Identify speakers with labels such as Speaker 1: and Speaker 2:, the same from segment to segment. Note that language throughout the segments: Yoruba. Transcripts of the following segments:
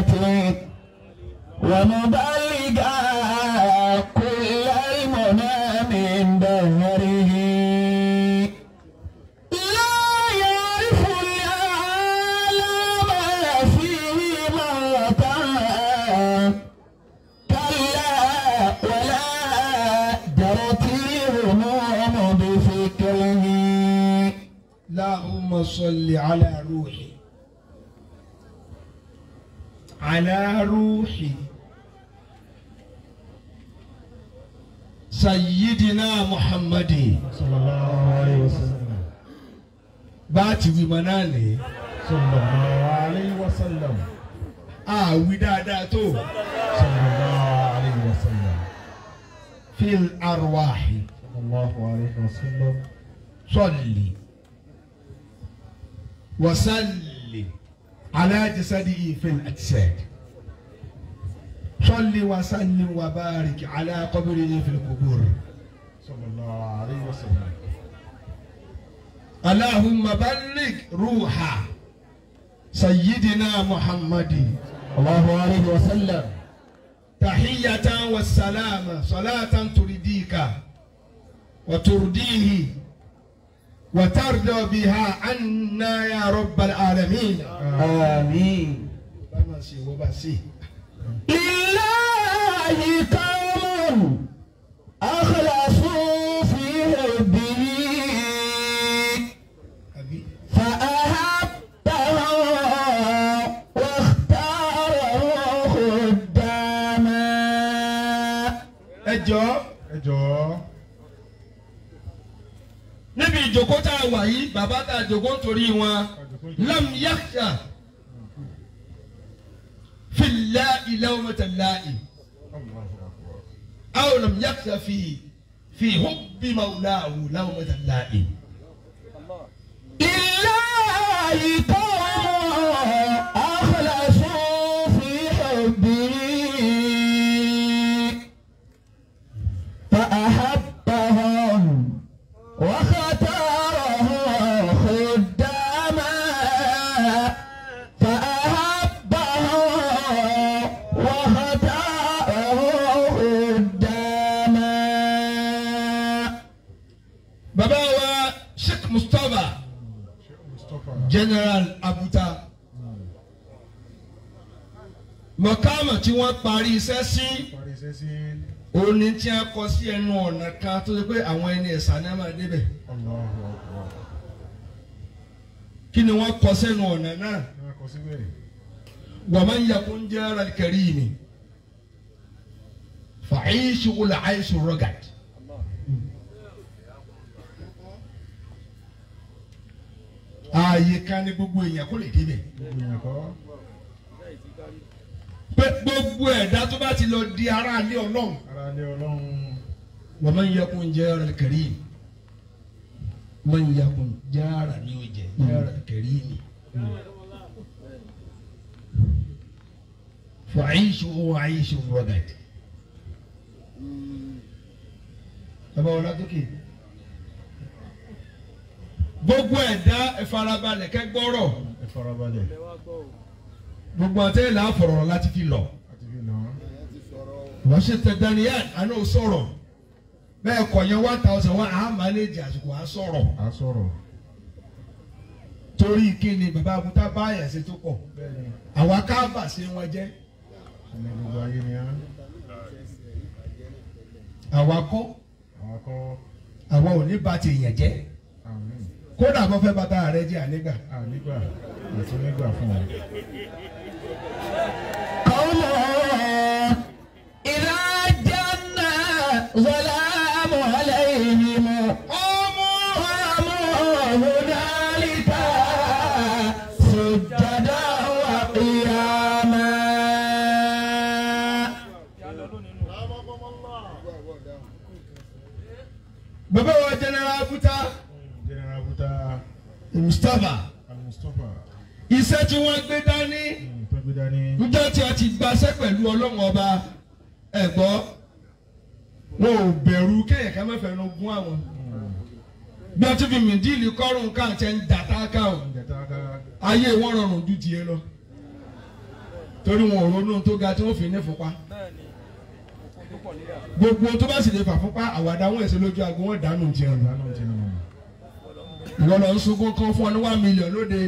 Speaker 1: غاية ومبلغا كل المنى من دهره لا يعرف العالم فيه موتا كلا ولا جرت الهموم بفكره.
Speaker 2: اللهم صل على روحي على روحي سيدنا محمد
Speaker 3: صلى الله عليه وسلم.
Speaker 2: Bá ti wí mọ náà ní.
Speaker 3: صلى الله عليه وسلم.
Speaker 2: Àwí dáadáa tó.
Speaker 3: صلى الله عليه وسلم.
Speaker 2: في الأرواح.
Speaker 3: صلى الله عليه وسلم.
Speaker 2: صل وسلم على جسده في الأجساد. صل وسلم وبارك على قبره في القبور.
Speaker 3: صلى الله عليه وسلم.
Speaker 2: اللهم بلغ روح سيدنا محمد
Speaker 1: الله عليه وسلم
Speaker 2: تحية والسلام صلاة ترضيك وترضيه وترضى بها عنا يا رب العالمين.
Speaker 1: آمين. لله قوم أخلصوا في حبه فأحبه واختاره خداما.
Speaker 2: Ẹ jọ̀ọ́
Speaker 3: Ẹ jọ̀ọ́.
Speaker 2: Níbi ìjókòó tá a wà yìí bàbá tá a jókòó nítorí wọn lam yakhsha fillahi lawmata la'i aw lam yakhsha fi hubbi mawlahu lawmata la'i.
Speaker 1: Lillahi qawmun akhlasu fi hubbihi فأحبهم واختاره خداما فأحبه واختاره خداما.
Speaker 2: Bàbá wa Sheikh Mustapha General Abuta mọ̀kámà tí wọ́n parí iṣẹ́ sí òní tí a kọ sí ẹnu ọ̀nà kan tó ṣe pé àwọn ẹni ẹ̀sà ní a máa débẹ̀. Kí ni wọ́n kọ sẹ́nu ọ̀nà náà? Wa man yakun jara al-karimi fa'ishuhu al-'ayshu ar-ragad. Ààyè kan ní gbogbo èèyàn kó lè débẹ̀. Pé gbogbo ẹ̀dá tó bá ti lọ di ará ilé Ọlọ́run. Wa man yakun jara al-karim man yakun jara ni ó jẹ jara al-karimi fa'ishuhu 'ayshu ar-ragad. Bàbá wọn látòkè. Gbogbo ẹ̀dá ẹ farabalẹ̀ kẹ́ gbọ́rọ̀. Gbogbo àti ẹ̀ là á fọ̀rọ̀ láti fi lọ. Wọ́n ṣe tẹ Daniel àná ò sọ̀rọ̀. Bẹ́ẹ̀ kọ̀ yẹn 1001 á mánéjì àsìkò á sọ̀rọ̀. Torí kí ni bàbá Abuta bá àyàn ṣe tó pọ̀. Àwa káàbà ṣe wọn jẹ́. Àwa kọ́ àwa ò ní bá ti èèyàn jẹ́. Kódà bọ́ fẹ́ bàtà rẹ jẹ́ ànígbà.
Speaker 3: Ànígbà àti nígbà fún ọ.
Speaker 1: قوم إذا جن ظلام عليهم قاموا هنالك سجدا وقياما.
Speaker 2: Bàbá wa General Abuta Mustapha iṣẹ́ tí wọ́n gbé dání níjọ́ tí a ti gbaṣẹ́ pẹ̀lú Ọlọ́run ọba ẹ̀gbọ́ wọn ò bẹ̀rù kéèyàn ká má fẹ́ràn gún àwọn bí wọ́n ti fi mìdíìlì kọ́rùn káàtẹ́ ń dàtà ká o ayé wọn rọrùn ju tiẹ̀ lọ. Torí wọn ò ronú tó ga tí wọ́n fi ní fúnpá. Gbogbo tó bá sì lè fà fúnpá àwàdà wọn èso lójú aago wọn dànù tiẹ̀ nù. Ìwọ lọ ń sunkún kan fún ọ ní 1 million lóde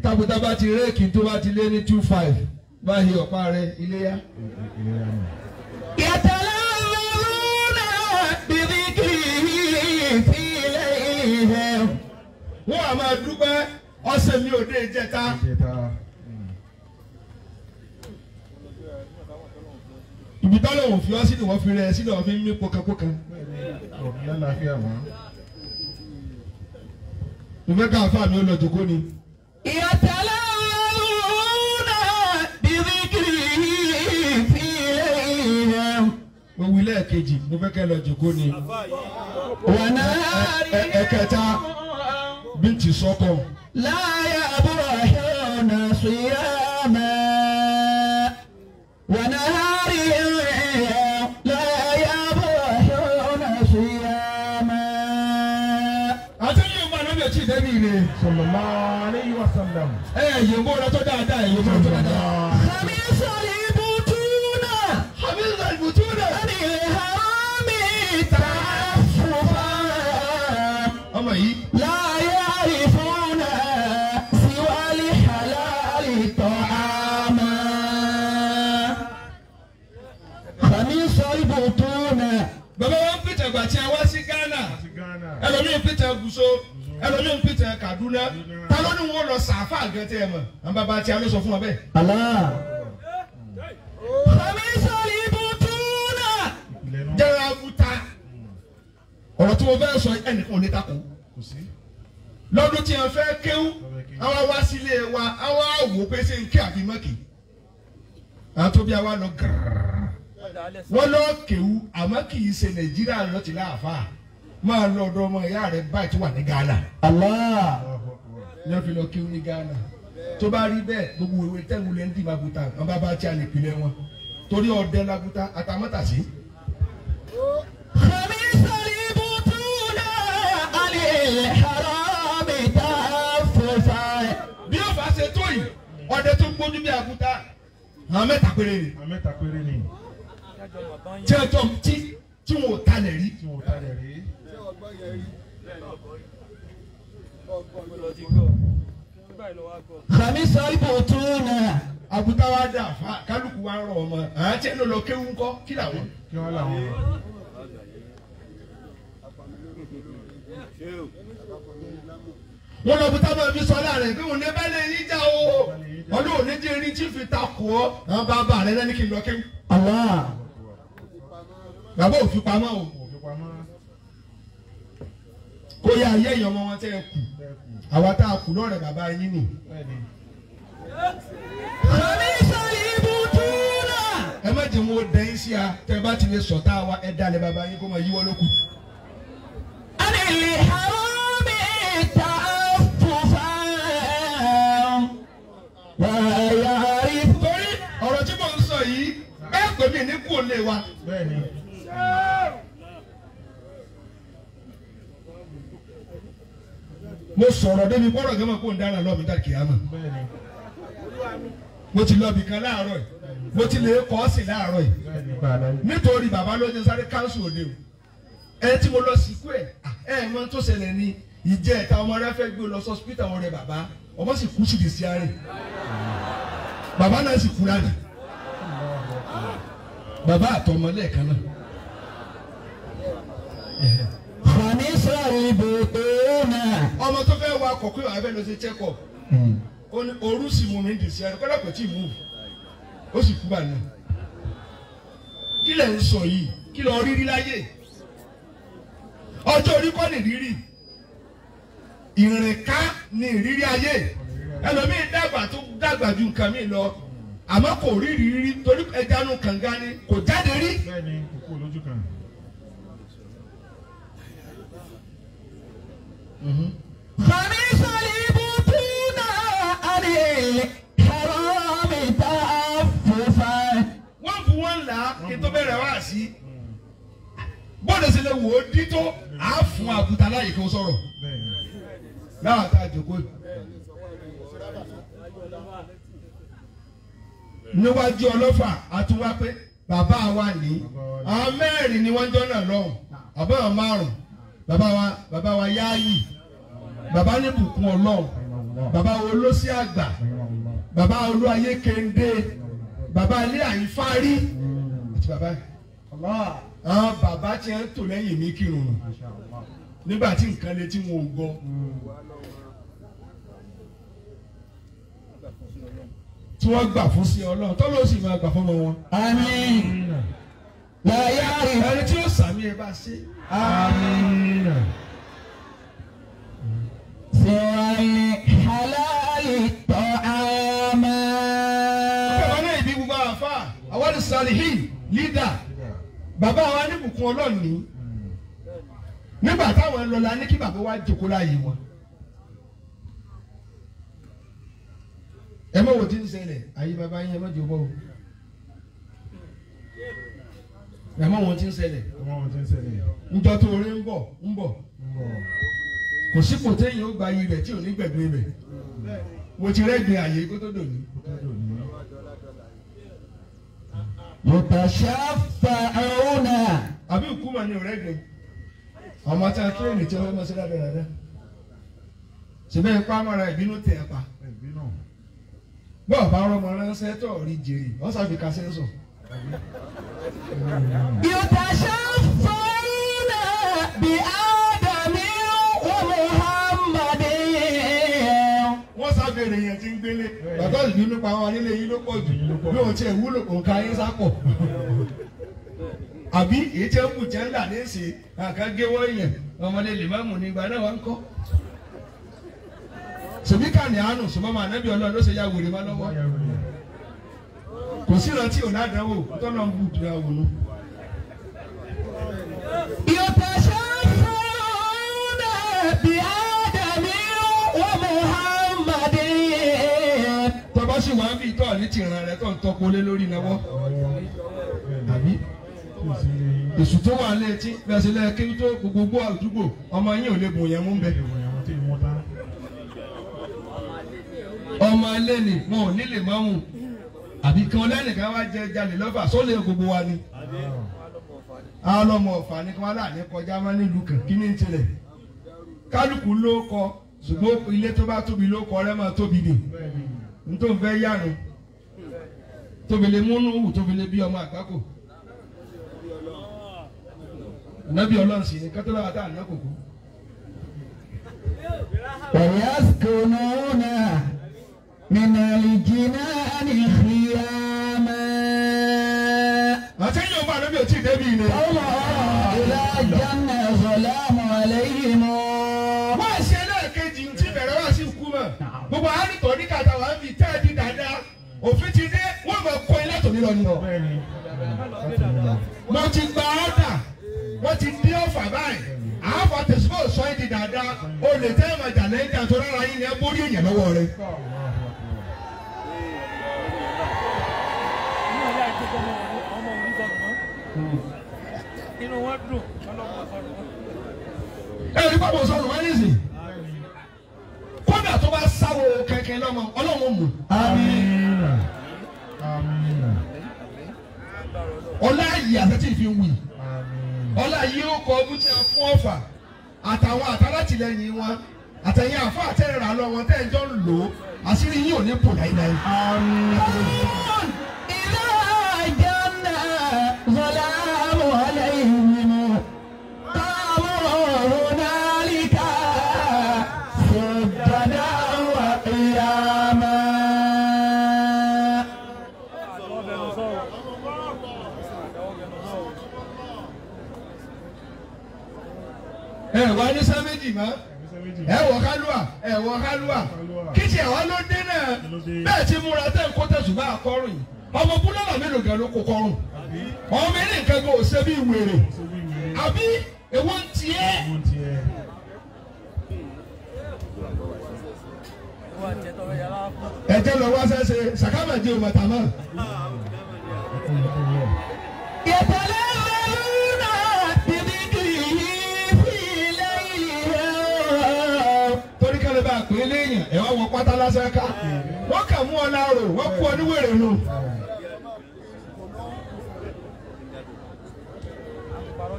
Speaker 2: tábútá bá ti réèkì tó bá ti lé ní 2.5 báyìí ọ̀pá rẹ iléyá. Wọ́n á máa dúpẹ́ ọ̀sẹ̀ mi ò dé ìjẹta. Ibi tọ́lọ̀ òfin ọ́ sínú wọ́n fi rẹ̀ sínú wọ́n fi ń mí pọkànpọkàn. Mo fẹ́ ká àfáà mi ó lọ jòkó ni. Mo wí lẹ́ẹ̀kejì, mo fẹ́ kẹ́ lọ jòkó ni. Ẹ̀kẹta bíntì sọ́kọ̀.
Speaker 1: Láyé àbúrò ṣọ́nà síyámà. Wọ̀nàhárì láyé àbúrò ṣọ́nà síyámà.
Speaker 2: Àti yóò máa lóbi ọtí ìdẹ́bí ire.
Speaker 3: Sallallahu alayhi wa sallam.
Speaker 2: Ẹ yìí mú ọ̀rọ̀ tó dáadáa, yìí mú ọ̀rọ̀ tó dáadáa.
Speaker 1: Khamisu al-butuna.
Speaker 2: Khamisu al-butuna.
Speaker 1: Anil harami ta'affufa.
Speaker 2: Ọmọ yìí.
Speaker 1: La ya'rifuna siwa al-halali ta'ama. Khamisu al-butuna.
Speaker 2: Bàbá wa ń pìtẹ̀ gbà tí a wá sí Ghana. Ẹlòmíì ń pìtẹ̀ Gúsó. Ẹlòmíì ń pìtẹ̀ Kaduna. Ta ló ní wọn lọ sàáfà gẹ́tẹ́ ẹ̀ mọ̀? Àwọn bàbá tí a ló sọ fún wa bẹ́ẹ̀.
Speaker 1: Allah. Khamisu al-butuna.
Speaker 2: Jẹ́rọ abuta. Ọ̀rọ̀ tí mo fẹ́ sọ ẹnìkan ò ní takò. Lọ́dún tí a fẹ́ kéwú, àwa wá sílé wa, àwa wò pé ṣé n kí àbí mọ́kì. Àwọn tó bí àwa lọ gàràrà. Wọ́n lọ kéwú, àmọ́ kì í ṣe Nàìjíríà lọ ti láàfáà. Máa lọ ọ̀dọ̀ ọmọ ìyá rẹ̀ báyìí tó wà ní Ghana.
Speaker 1: Allah.
Speaker 2: Ní wọ́n fi lọ kéwú ní Ghana. Tó bá rí bẹ́ẹ̀, gbogbo ìwé tẹ́wulẹ̀ ń dì máa buta, àwọn bàbá tí a lè pilẹ̀ wọn. Torí ọdẹ laguta, àtàmọ́tàsí.
Speaker 1: Khamisu al-butuna anil harami ta'affufa.
Speaker 2: Bí ó bá ṣe tó yìí, ọdẹ tó gbójú bí àgùntà, àwọn mẹ́ta péré ni.
Speaker 3: Àwọn mẹ́ta péré ni.
Speaker 2: Tí ọjọ́ tí wọn ò talẹ̀ rí.
Speaker 3: Tí wọn ò talẹ̀ rí.
Speaker 1: Khamisu al-butuna.
Speaker 2: Àgùntà wa dà fa kálukú wa rọ̀ ọmọ. Àwọn tí ẹnu lọ kéwú ńkọ́ kí làwọn.
Speaker 3: Kí wọ́n làwọn.
Speaker 2: Wọ́n lọ bùtá máa fi sọ láàrin pé òun ní bá lè yín já o. Ọdún òní jẹ́ erin tí fi ta kù ọ́. Àwọn bàbá rẹ̀ lẹ́ni kí n lọ kéwú.
Speaker 1: Allah.
Speaker 2: Bàbá ò fi pamọ́ o. Kó yá ayé èèyàn ọmọ wọn tẹ́ ẹ kù. Àwa tá a kù lọ́rẹ̀ bàbá yín nì.
Speaker 1: Khamisu al-butuna.
Speaker 2: Ẹ má jẹ́ wọn ó dẹ́yìn sí a. Tẹ́ bá ti lè sọ̀tá wa ẹ dalẹ̀ bàbá yín kó máa yíwọ́ lókù.
Speaker 1: Anil harami ta'affufa. Wa ya'rif.
Speaker 2: Torí ọ̀rọ̀ tí mò ń sọ yìí bẹ́ẹ̀ pè mí ní kú òlé wa.
Speaker 3: Bẹ́ẹ̀ni.
Speaker 2: Mo sọ̀rọ̀ débi kọ́rọ̀ gẹ́mọ̀ kó ń dára lọ́ọ̀mí dá kìámà.
Speaker 3: Bẹ́ẹ̀ni.
Speaker 2: Mo ti lọ ibìkan láàárọ̀ yìí. Mo ti lè kọ́ ọ́ sí láàárọ̀ yìí.
Speaker 3: Bẹ́ẹ̀ni.
Speaker 2: Nítorí bàbá ló jẹ́ sáré káńsù òde o. Ẹ tí mo lọ síkú ẹ̀ ẹ mọ tó ṣẹlẹ̀ ni ìjẹ́ ẹ̀ta ọmọ rẹ fẹ́ gbé lọ sọ́sípítà ọ̀rẹ́ bàbá ọmọ sì kú sídìí sí àárẹ̀. Bàbá náà sì kú lánàá. Bàbá àtọmọ lẹ́ẹ̀kan náà.
Speaker 1: Khamisu al-butuna.
Speaker 2: Ọmọ tó fẹ́ wa akọ̀ pé wàá fẹ́ lọ sí check up. Ó ní orú sì mú mi ń dì sí àárẹ̀ kọ́dà kò tí ì mú. Ó sì kú bàánà. Kí lẹ̀ ń sọ yìí? Kí lọ rírí láyé? Ọjọ́ orí kọ́ ni ìrírí. Ìrìnká ni ìrírí ayé. Ẹlòmíì dàgbà tó dàgbà ju nǹkan mi lọ. Àmọ́ kò rí ìrírí torí ẹja nu kànga ni kò jáde rí.
Speaker 3: Bẹ́ẹ̀ni, kò kú lójú kan.
Speaker 1: Khamisu al-butuna anil harami ta'affufa.
Speaker 2: Wọ́n fún wọn là á kí tó bẹ̀rẹ̀ wá sí. Bọ́ọ̀lù sì lè wò ó dí tó à á fún àgùntàn láàyè kí wọ́n sọ̀rọ̀.
Speaker 3: Bẹ́ẹ̀ni.
Speaker 2: Láwọn tá a jòkó yìí. Níwájú ọlọ́fà àtúwá pé bàbá wa ní àwọn mẹ́rin ni wọ́n jọ náà lọ́hùn àbá àwọn márùn bàbá wa yáàyì bàbá ní bùkún ọlọ́hùn bàbá olóṣì àgbà bàbá olúwayé kéńdé bàbá ilé àyínfárí àti bàbá àwọn bàbá tí ń tò lẹ́yìn mi kírun nù nígbà tí nǹkan lè tí wọn ò gbọ́. Tí wọ́n gbà fún sí ọlọ́run tó ló sì máa gbà fún ọmọ wọn.
Speaker 1: Àmín.
Speaker 2: Ẹni tí ó sàmì ẹ bá ṣe.
Speaker 3: Àmín.
Speaker 1: Sirali halali ta'ama.
Speaker 2: Bàbá náà ìbí gbogbo àfa àwọn salihin lídà bàbá wa ní bùkún ọlọ́run ní. Nígbà táwọn lọ la ní kí bàbá wa jókòó láàyè wọn. Ẹ mọ̀ wò tí ń ṣẹlẹ̀ ayé bàbá yín ẹ mọ̀ jẹ́ bọ́ o. Ẹ mọ̀ wò tí ń ṣẹlẹ̀. Njọ́ tó orí ń bọ̀ ń bọ̀. Kò sípò téèyàn ó gba ayé rẹ̀ tí ò ní gbẹ̀gbẹ́ rẹ̀. Mo ti rẹ́gbin àyè kó tó dòní.
Speaker 1: Yutashafa'una.
Speaker 2: Àbí òkú mà ní ọ̀rẹ́gbin. Ọmọ tí a tírèènì tí wọ́n mọ̀ sí dáadáa. Ṣèbẹ́ ipá mọ́ra ìbínú tẹ̀ ẹ́ pa. Bọ́ọ̀ bá rọmọ ránṣẹ́ tó rí jèrè, wọ́n sábì ka sẹ́ńsọ̀.
Speaker 1: Yutashafa'una bi Adami wa Muhammadin.
Speaker 2: Wọ́n sábẹ̀rẹ̀ yẹn ti ń gbélé. Bàbá ìbínú pa wọn nílé yín ló pọ̀ jù. Bí òun tiẹ̀ wúlò òǹkà yín sápọ̀. Àbí èyí tí ó kù jẹ́ ńlá ní ìsìn àká gé wọ́n yẹn. Ọmọdé lè má mú ní ìgbà náà wá ń kọ́. Sèbí kàní àánú sùmọ́mọ́ ànábì ọlọ́run ló ṣe ya wèrè má lọ́wọ́. Kò sí ìrántí òun àdánwò tọ́lọ́ ń bù dúró àwọn.
Speaker 1: Yutashafa'una bi Adami wa Muhammadin.
Speaker 2: Tọ́ba sì wá ń bí tọ́ ní tìran rẹ̀ tó ń tọ́kọ lé lórí náwó. Àbí èsù tó wà létí bẹ́ẹ̀ sì lẹ́yìn kí tó gbogbo àdúgbò ọmọ yín ò lè bùn yẹn mú bẹ́ẹ̀. Ọmọ ilé ni wọn ò ní lè máa mú àbí kan lẹ́nìkan wá jẹ jalè lọ́fà sólè gbogbo wa ni. Alọ́mọ ọ̀fà ni kí wọ́n láàní kọjá má nílùú kan kí ní tilẹ̀. Kálukú ló kọ ṣùgbọ́n ilé tó bá tóbi ló kọ rẹ́ máa tóbi nì. N tó ń fẹ́ yánu tóbi lè múnú wù tóbi lè bí ọmọ àgbákò. Ànábì ọlọ́run sì ni kátólà àti àná kòkó.
Speaker 1: ويسكنون من الجنان خياما.
Speaker 2: Àti ẹ̀yìn ọba ànábì ò tí ì débi ni.
Speaker 1: إذا جن الظلام عليهم.
Speaker 2: Wọ́n ṣe ẹlẹ́ẹ̀kejì tí bẹ̀rẹ̀ wá sí ikú mọ̀. Gbogbo àádìtọ̀ ní kàtà wà ń fi tẹ́ẹ̀dì dáadáa. Òfin ti dé, wọ́n mọ̀ kọ́ ilé tòní lọ ni. Mo ti gba ọ́dà, wọ́n ti dín ọ̀fà báyìí. Àáfà tẹ̀síwò sọ ẹ́ di dáadáa. O lè tẹ́ ẹ̀ máa jà lẹ́yìn àti rárá yín ni ẹ borí èèyàn lọ́wọ́ rẹ. Ẹ ní báwo sọ̀rọ̀ wọ́n ní sìn. Kódà tó bá sáwọ́ kẹ̀kẹ́ lọ́mọ, ọlọ́run mú.
Speaker 3: Àmín. Àmín.
Speaker 2: Ọlá yìí àtẹ́tí fi ń wì.
Speaker 3: Àmín.
Speaker 2: Ọlá yìí ó kọ ọdún tí a fún ọ̀fà àtàwọn àtàlátìlẹ́yìn wọn àtẹ̀yìn àfọ àtẹ̀rà lọ wọn tẹ́ ẹ jọ ń lò ó àṣírí yìí ò ní bò láíláí.
Speaker 3: Àmín.
Speaker 1: إذا جن الظلام عليهم قاموا هنالك سجدا وقياما.
Speaker 2: Ẹ wá ní sá méjì mọ́ ẹ wọ kálúà ẹ wọ kálúà kí tiẹ̀ wá ló dé náà bẹ́ẹ̀ ti múra tẹ́ ń kó tẹ̀sùn bá a kọ́rùn yìí ọmọ búlọ́lá mélòó gan ló kó kọ́rùn ọmọ ilé nǹkan gan ò ṣe bí wèrè àbí èwo ń tiẹ̀. Ẹ jẹ́ lọ wá sẹ́sẹ̀ sàkámàjẹ́ òmàtàmá.
Speaker 1: يتلذذون بذكره في ليلها.
Speaker 2: Torí kẹ́lẹ́ bá a pè é léèyàn ẹ̀ wá wọ pátá lásán ká wọ́n kà mú ọ láàrò wọ́n kú ọ ní wèrè nù.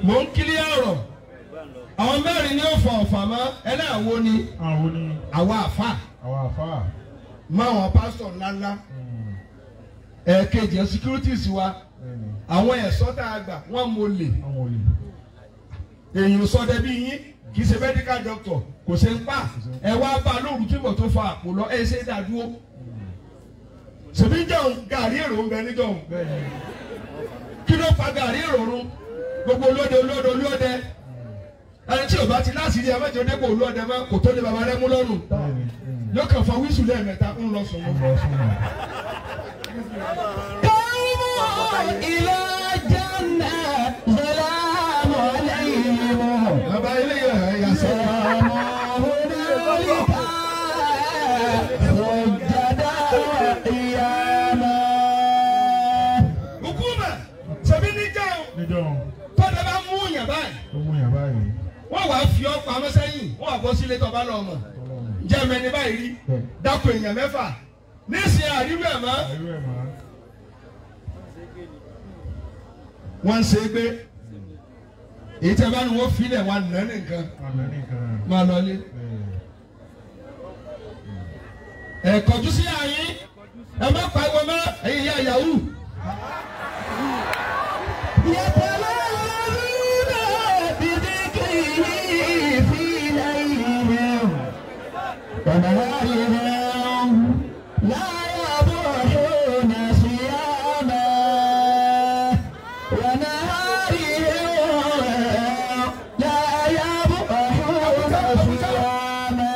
Speaker 2: Mò ń kílí ọ̀rọ̀. Àwọn mẹ́rin ní ó fọ ọ̀fà mọ́ ẹlẹ́àwọ̀ ni.
Speaker 3: Àwọn ni.
Speaker 2: Àwa àfà.
Speaker 3: Àwa àfà.
Speaker 2: Mọ àwọn pásítọ̀ ńláńlá. Ẹ̀ẹ̀kejì securities wa. Àwọn ẹ̀ṣọ́ tá a gbà wọ́n mọ olè. Èyàn sọdẹ bí yín kì í ṣe medical doctor kò ṣe ń pa. Ẹ wá bá a lóru tí mo tó fa àpò lọ ẹ ṣe dá dúró. Ṣèbí jẹun gàrí èrò ń bẹ níjọun. Kí ló fa gàrí èrò run? Gbogbo olóde olóde olóde. Ẹni tí ò bá ti láti rí ẹmẹ́jọ dépò olóde mọ́ kò tó lé baba rẹ mú lọ́rùn. Yóò kàn fọ wíṣù lẹ́ẹ̀mẹ́ta ń lọ sùn mọ́.
Speaker 1: إلى جنة ظلام عليهم.
Speaker 2: Bàbá ilé yẹn yà sọ.
Speaker 1: هنالك سجدا وقياما.
Speaker 2: Hukuma ṣebí níjọ́ tọ́jà bá mú yàn báyìí. Wọ́n wàá fi ọ́ pamọ́ sẹ́yìn, wọ́n wàá bọ́ sílé tọ́ba lọ mọ̀. Ǹjẹ́ mẹ́ni báyìí rí? Dákun èèyàn mẹ́fà. Nísìnyí àríwú ẹ̀ mọ́. Wọ́n ń ṣe é gbé. Èyí tẹ́ bá ní wọ́n filẹ̀ wọn nà ní nǹkan. Máa lọ lé. Ẹ kọjú sí àyín. Ẹ má pariwo mọ́ ẹ̀yin ìyá yahoo.
Speaker 1: يتلذذون بذكره في ليلهم ونهارهم لا يبرحون صياما ونهارهم لا يبرحون صياما.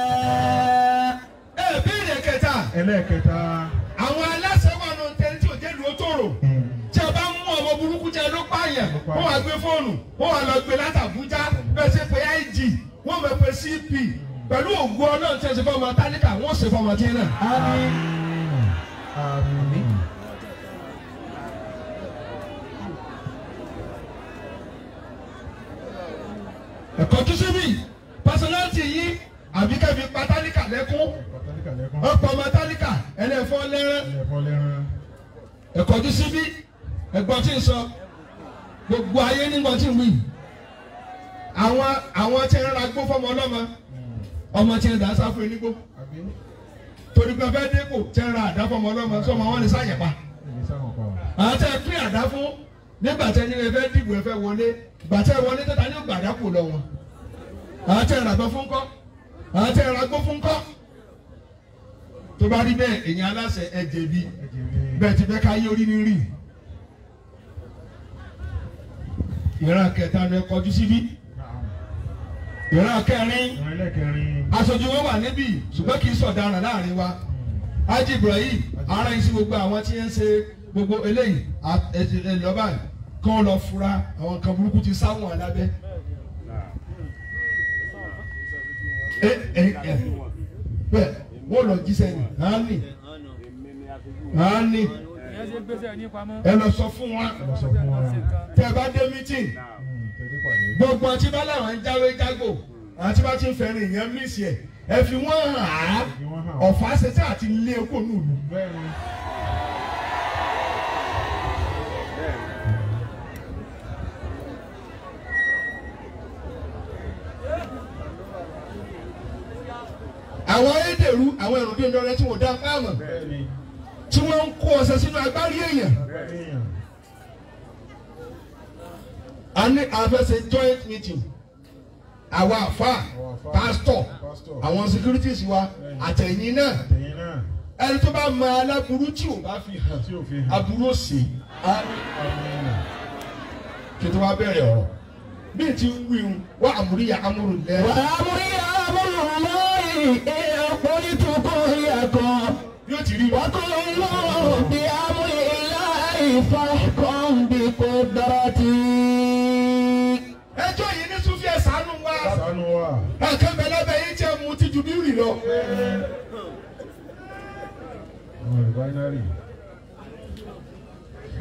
Speaker 2: Ẹ béèrè kẹta.
Speaker 3: Ẹlẹ́ẹ̀kẹta.
Speaker 2: Àwọn aláṣẹ wà nù tẹni tí ò jẹ́ lu ó tòrò. Tí a bá mú ọmọ burúkú jẹ ló pààyàn, wọ́n wá gbé fóònù, wọ́n wá lọ gbé láti Àbújá, bẹ́ẹ̀ ṣe pé IG, wọ́n mọ̀ pé CP, pẹ̀lú ògùn Ọlọ́run tí a ṣe fọmọ tálíkà, wọ́n ṣe fọmọ tí náà.
Speaker 1: Àmín.
Speaker 3: Àmín.
Speaker 2: Ẹ̀kọ́ tún síbí, pásánálítì yín àbí kẹ́fi pa tálíkà lẹ́kún, ọ̀pọ̀ ọmọ tálíkà ẹlẹ́fọ́ lẹ́rán. Ẹ̀kọ́ tún síbí, ẹ̀gbọ́n tí ń sọ, gbogbo ayé nígbọ́n tí ń wí. Àwọn tí ń ra gbó fọmọ ọlọ́mọ, ọmọ tí ń dà sáfù enígbó. Torí pé fẹ́ dépò tí ń ra àdá fọmọ ọlọ́mọ sọmọ wọn lè sáyẹ̀ pa. Àwọn tí ẹ pín àdá fún nígbà tí ẹni ẹ fẹ́ dìbò ẹ fẹ́ wọlé, ìgbà tí ẹ wọlé tẹ́ta ní ògbà àdá kù lọ wọn. Àwọn tí ẹ ràgbọ́ fún kọ́, àwọn tí ẹ ra gbó fún kọ́. Tó bá rí bẹ́ẹ̀ èèyàn aláṣẹ ẹ jẹ̀bi, bẹ́ẹ̀ ti fẹ́ ká yé orí ní rì. Ìran kẹta ni ẹ kọjú síbí. Ìran kẹrin aṣojú wọn wà níbí ṣùgbọ́n kì í sọ̀daràn láàrin wa. Haji Ibrahim ara yìí sí gbogbo àwọn tí ń ṣe gbogbo eléyìí lọ́ba kí wọ́n lọ fura àwọn nǹkan burúkú ti sáwọn alábẹ́. Bẹ́ẹ̀ wọ́n lọ jíṣẹ́ ni hàn ní ẹ lọ sọ fún wa tẹ ẹ bá dé mítìn gbogbo àti bá làwọn ń jáwé jágò àti bá ti ń fẹ́ràn ìyẹn mísì ẹ̀ ẹ fi wọ́n hàn á ọ̀fà ṣẹṣẹ àti lé kó nùlù. Àwọn ayédèrú àwọn ẹ̀rù bíi ọ̀rẹ́ tí wọ́n dá fáàmù tí wọ́n ń kó ọṣẹ sínú agbárí èèyàn. A ní a fẹ́ ṣe joint meeting àwa àfa pásítọ̀ àwọn securities wa àtẹ̀yìn náà ẹni tó bá mọ aláburú tí ò bá fi hàn aburú ò sí. Kí tó wá bẹ̀rẹ̀ ọ̀rọ̀ bí ti ń wí wá àmúríyá amúrò lẹ́yìn.
Speaker 1: Wà àmúríyá amúrò lẹ́yìn èèyàn kò yẹ kan.
Speaker 2: Yóò ti rí.
Speaker 1: Wà kò lọ bí amúríyá ìfọ̀kàn bí kò dára tí.
Speaker 2: Ẹjọ́ yìí ní Súfì ẹ̀ ṣàánú wa. Ẹ̀kan bẹ lábẹ́ yín tí ẹ mú ti ju bírì lọ.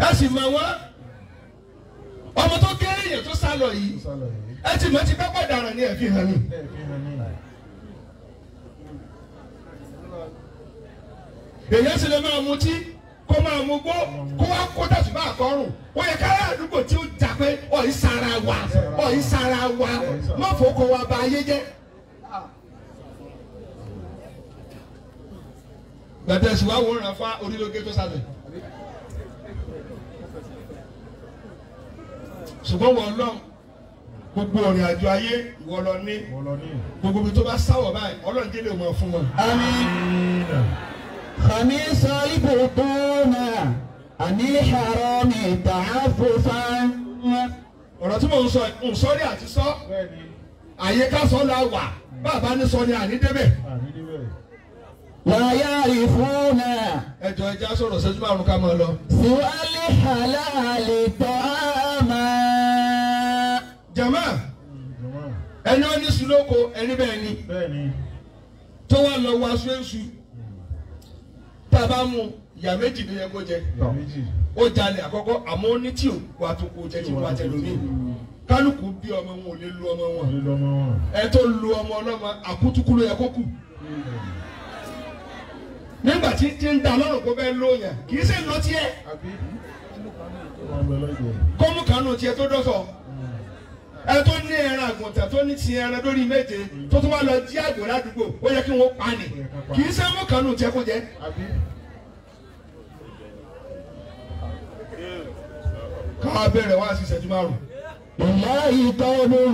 Speaker 2: Ẹ sì mọ̀ wọ́n. Ọmọ tó kéré yẹn tó sá lọ yìí. Ẹ ti mọ̀ ti pẹ́ pàdánù ni ẹ fi hàn mí. Èyàn sì lè máa mutí kó máa mu gbó kó wá kó tẹ̀sùbá àkọ́rùn. Ó yẹ káyà àdúgbò tí ó jà pé ọ̀yìn sara wa Ọ̀ ìsara wa má fọkọ wa ba ayé jẹ́. Gbàtẹ́sì wa wòran fa orílẹ̀-èdè tó sálẹ̀. Ṣùgbọ́n wọ́n lọ gbogbo ọ̀rìn àjò ayé ìwọ lọ ní gbogbo ibi tó bá sáwọ̀ báyìí Ọlọ́run délé mọ̀ fún wọn.
Speaker 1: Àmín. Khamisa ibùdóná àní harami ta'affufan.
Speaker 2: Ọ̀rọ̀ tí mò ń sọ ń sọ́rí àti sọ àyíká sọ la wà bàbá ní sọ ni àní débẹ̀.
Speaker 1: La yarifuna.
Speaker 2: Ẹjọ ẹja sọ̀rọ̀ ṣẹ́jú márùn-ún ká máa lọ.
Speaker 1: Siwali halali ta'ama.
Speaker 2: Jama ẹni ó ní sulóko ẹni bẹ́ẹ̀ ni tó wà lọ wọ aṣọ èṣù tá a bá mú ìyá méjì ló yẹ kó jẹ ó jalè àkọ́kọ́ àmọ́ ó ní tí ò wà tó kó jẹ tí wà tẹ lómi kálukú bí ọmọ wọn ò lè lu ọmọ wọn ẹ tó lu ọmọ ọlọ́mọ àkútúkú ló yẹ kó kù nígbà tí tí ń da lọ́rùn kó bẹ́ẹ̀ lóyàn kì í ṣe lọ tiẹ̀ kọ́mú kanú tiẹ̀ tó dọ́sọ̀ ẹ tó ní ẹran àgùntàn tó ní ti ẹran lórí méje tó tún wá lọ jí àgbò ládùúgbò ó yẹ kí wọ́n pa ni kì í ṣe mú kanú tiẹ̀ kó jẹ. Káwá bẹ̀rẹ̀ wá sí ìṣẹ́jú márùn-ún.
Speaker 1: Wallahi qawmun.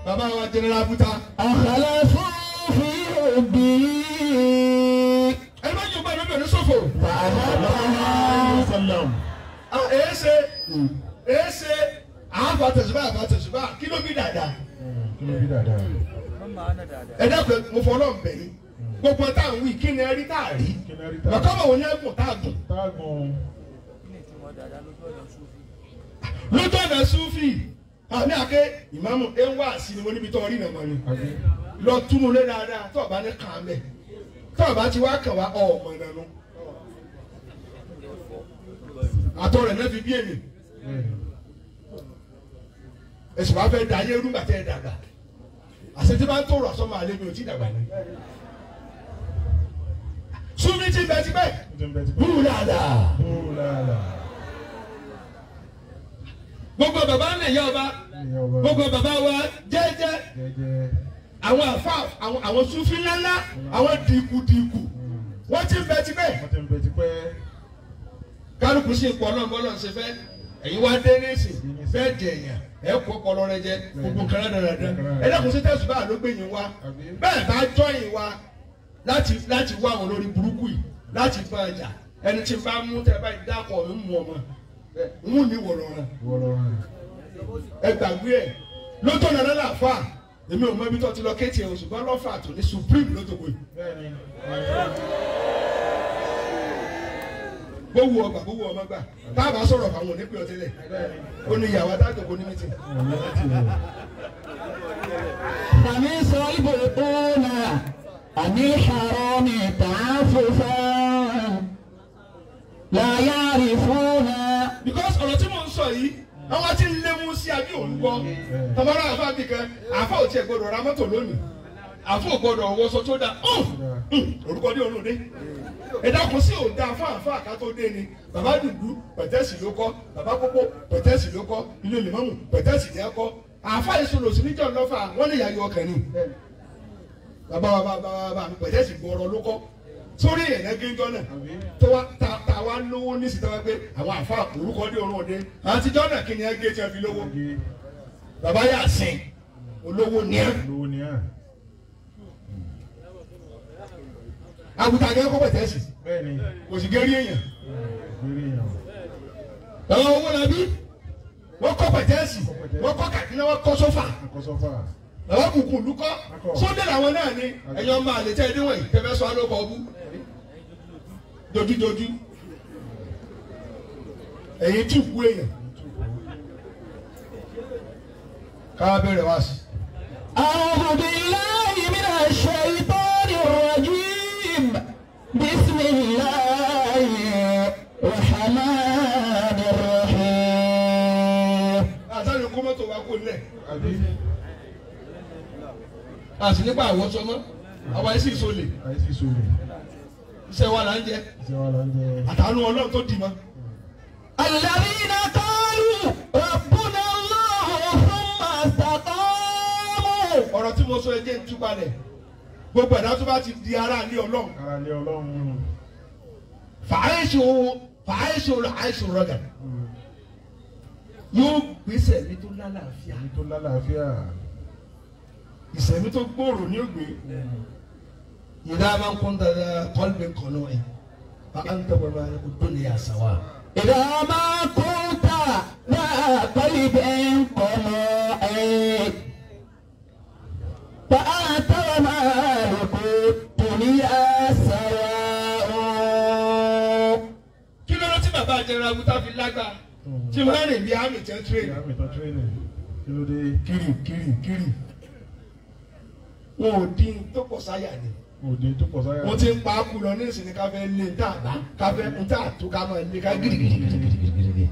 Speaker 2: Bàbá wa General Buta.
Speaker 1: Akhlasu fi hubbi.
Speaker 2: Ẹ má jù bá mi bẹ̀rẹ̀ sọ̀fò. Èéṣe èéṣe àáfà tẹ̀sùbá àáfà tẹ̀sùbá kí ló bí dáadáa. Ẹ dákun mo fọ Ọlọ́run bẹ̀ yín. Gbogbo tá à ń wí kí ni ẹ rí tá a rí. Bàkọ́ bọ̀ wọ́n ní ẹ̀gùn tá a gùn. Lójú ọ̀nà Súfì àmì àké ìmáàmù ẹ̀ ń wá sí ni mo níbi tó rí nàmọ́ ni. Lọ túnú lé dáadáa tó o bá ní kàn án bẹ̀. Tó o bá ti wá kàn wá ọmọ ìnànú. Àtọ̀ rẹ̀ náà fi bí èmi. Èsì wàá fẹ́ da ayé rúgbà tẹ́ ẹ dàgbà. Àṣẹ tí bá ń tòrò àsọmọ àlẹ́ mi ò tí dàgbà ni. Súfì ti bẹ ti bẹ. Búrú dáadáa. Gbogbo bàbá ń lè yá ọba. Gbogbo bàbá wa jẹ́jẹ́. Àwọn àfa àwọn Súfì ńláńlá àwọn dìkùdìkù. Wọ́n ti ń bẹ ti bẹ. Kálukú sí ipò ọlọ́run bọ́lọ́run ṣe fẹ́. Ẹ̀yin wá dé nísìn fẹ́ jẹ èèyàn ẹ̀ kó ọpọlọ rẹ jẹ gbogbo nǹkan dáradára. Ẹ dákun sí tẹ̀sùn báà ló gbé yín wá. Bẹ́ẹ̀ bá jọyìn wa láti wá àwọn olórí burúkú yìí láti bá ọjà ẹni tí bá mú tẹ báyìí dákọ̀ mi mú ọmọ ń mú ní wọ̀rọ̀ rẹ̀. Ẹ gbàgbé ẹ̀ lótó nàná làfà èmi ò mọ ibi tó ti lọ kéètì ẹ̀ ṣùgbọ́n lọ́fà tó ní supreme lótókò yìí. Gbówó ọgbà gbówó ọmọ gbà táàbà sọ̀rọ̀ àwọn òní pè ọtí lẹ̀ ó ní ìyàwó adájọ́ ní mítì.
Speaker 1: Khamisa ibùdóná àní harami ta'affufan la yarifuna.
Speaker 2: Because ọ̀rọ̀ tí mò ń sọ yìí àwọn tí ń léwu sí abí òun gbọ́ tọ́mọ́rọ́ àfa bì kan àfa ò tiẹ̀ gbọ́dọ̀ ra mọ́tò lónìí àfa ò gbọ́dọ̀ wọṣọ tó dáa orúkọ dé òun dé. Ẹ dákun sí òun dáa fún àfa àká tó dé ni bàbá dùdú pẹ̀tẹ́sì ló kọ́ bàbá pópó pẹ̀tẹ́sì ló kọ́ ilé lèmọ́mù pẹ̀tẹ́sì ní ẹ kọ́ àfa ìṣòro sí níjọ́ lọ́fà wọ́n lè yàyọ ọkàn ni bàbá wa bàbá wa bàbá mi pẹ̀tẹ́sì gbọ́rọ̀ ló kọ́ sórí ẹ̀yẹ gíńgọ́ náà tó wá ta wá lówó nísìsiyìí tó wá pé àwọn àfa orúkọ dé òun òde àtijọ́ náà kí ni ẹ gé tí a fi lówó bàbá yà sìn olówó ní ẹ. Àgùntàn akẹ́kọ̀ọ́ kọ́ pẹ̀tẹ́sì kò sì gérí èèyàn. Bàbá owó nàbí wọ́n kọ́ pẹ̀tẹ́sì wọ́n kọ́ kàdínà wọ́n kọ́ sófà. Bàbá kùkù lukọ́ sódé làwọn náà ni ẹ̀yin ọmọ àlè tẹ́ ẹ dé wọ̀nyí tẹ́ fẹ́ sọ alókọ̀ ọbú dojúdojú ẹ̀yin tí kú èèyàn káwá bẹ̀rẹ̀ wá sí.
Speaker 1: A'udhu billahi minash shaytanir rajim. Bismillahir rahmanir rahim.
Speaker 2: Àtàlù kó mọ́tò wa kò lẹ̀. Àti nípa àwọn sọmọ, àwa ẹ̀sìn ìsọlè. Iṣẹ́ wa là ń jẹ. Àtàlù Ọlọ́run tó dì mọ́.
Speaker 1: Alladhina qalu rabbuna Allahu thumma
Speaker 2: Ọ̀rọ̀ tí mo sọ ẹ jẹ́ ń tú balẹ̀. Gbogbo ẹ̀dá tó bá ti di ara ilé Ọlọ́run.
Speaker 3: Ara ilé Ọlọ́run.
Speaker 2: Fàáìsù fàáìsù àìsù rọgà. Yóò gbèsè mi tó lálàáfíà.
Speaker 3: Mi tó lálàáfíà.
Speaker 2: Ìsẹ̀mí tó gbòòrò ní ògbé. Ìdá máa ń kún dada kọ́lùmí kan náà ẹ̀. Bàbá ń tọ́gbọ̀n máa ń dún ní àṣà wa.
Speaker 1: إذا ما كنت ذا قلب قنوع فأنت ومالك الدنيا سواء.
Speaker 2: Kí ló dé tí bàbá àjẹrà Aguta fi lágbá tí wọ́n rìn bí àmì tẹ́ tírèèni?
Speaker 3: Àmì tán tírèèni. Kí ló dé?
Speaker 2: Kiri kiri kiri. Wọn ò dín tó pọ̀ sáyà ni.
Speaker 3: Òde tó pọ̀ sáyà.
Speaker 2: Wọ́n ti ń pa á kú lọ ní ìsìn ní ká fẹ́ lé ní tàbá ká fẹ́ ń tà tó ká máa lé ká gírígírígírígírí.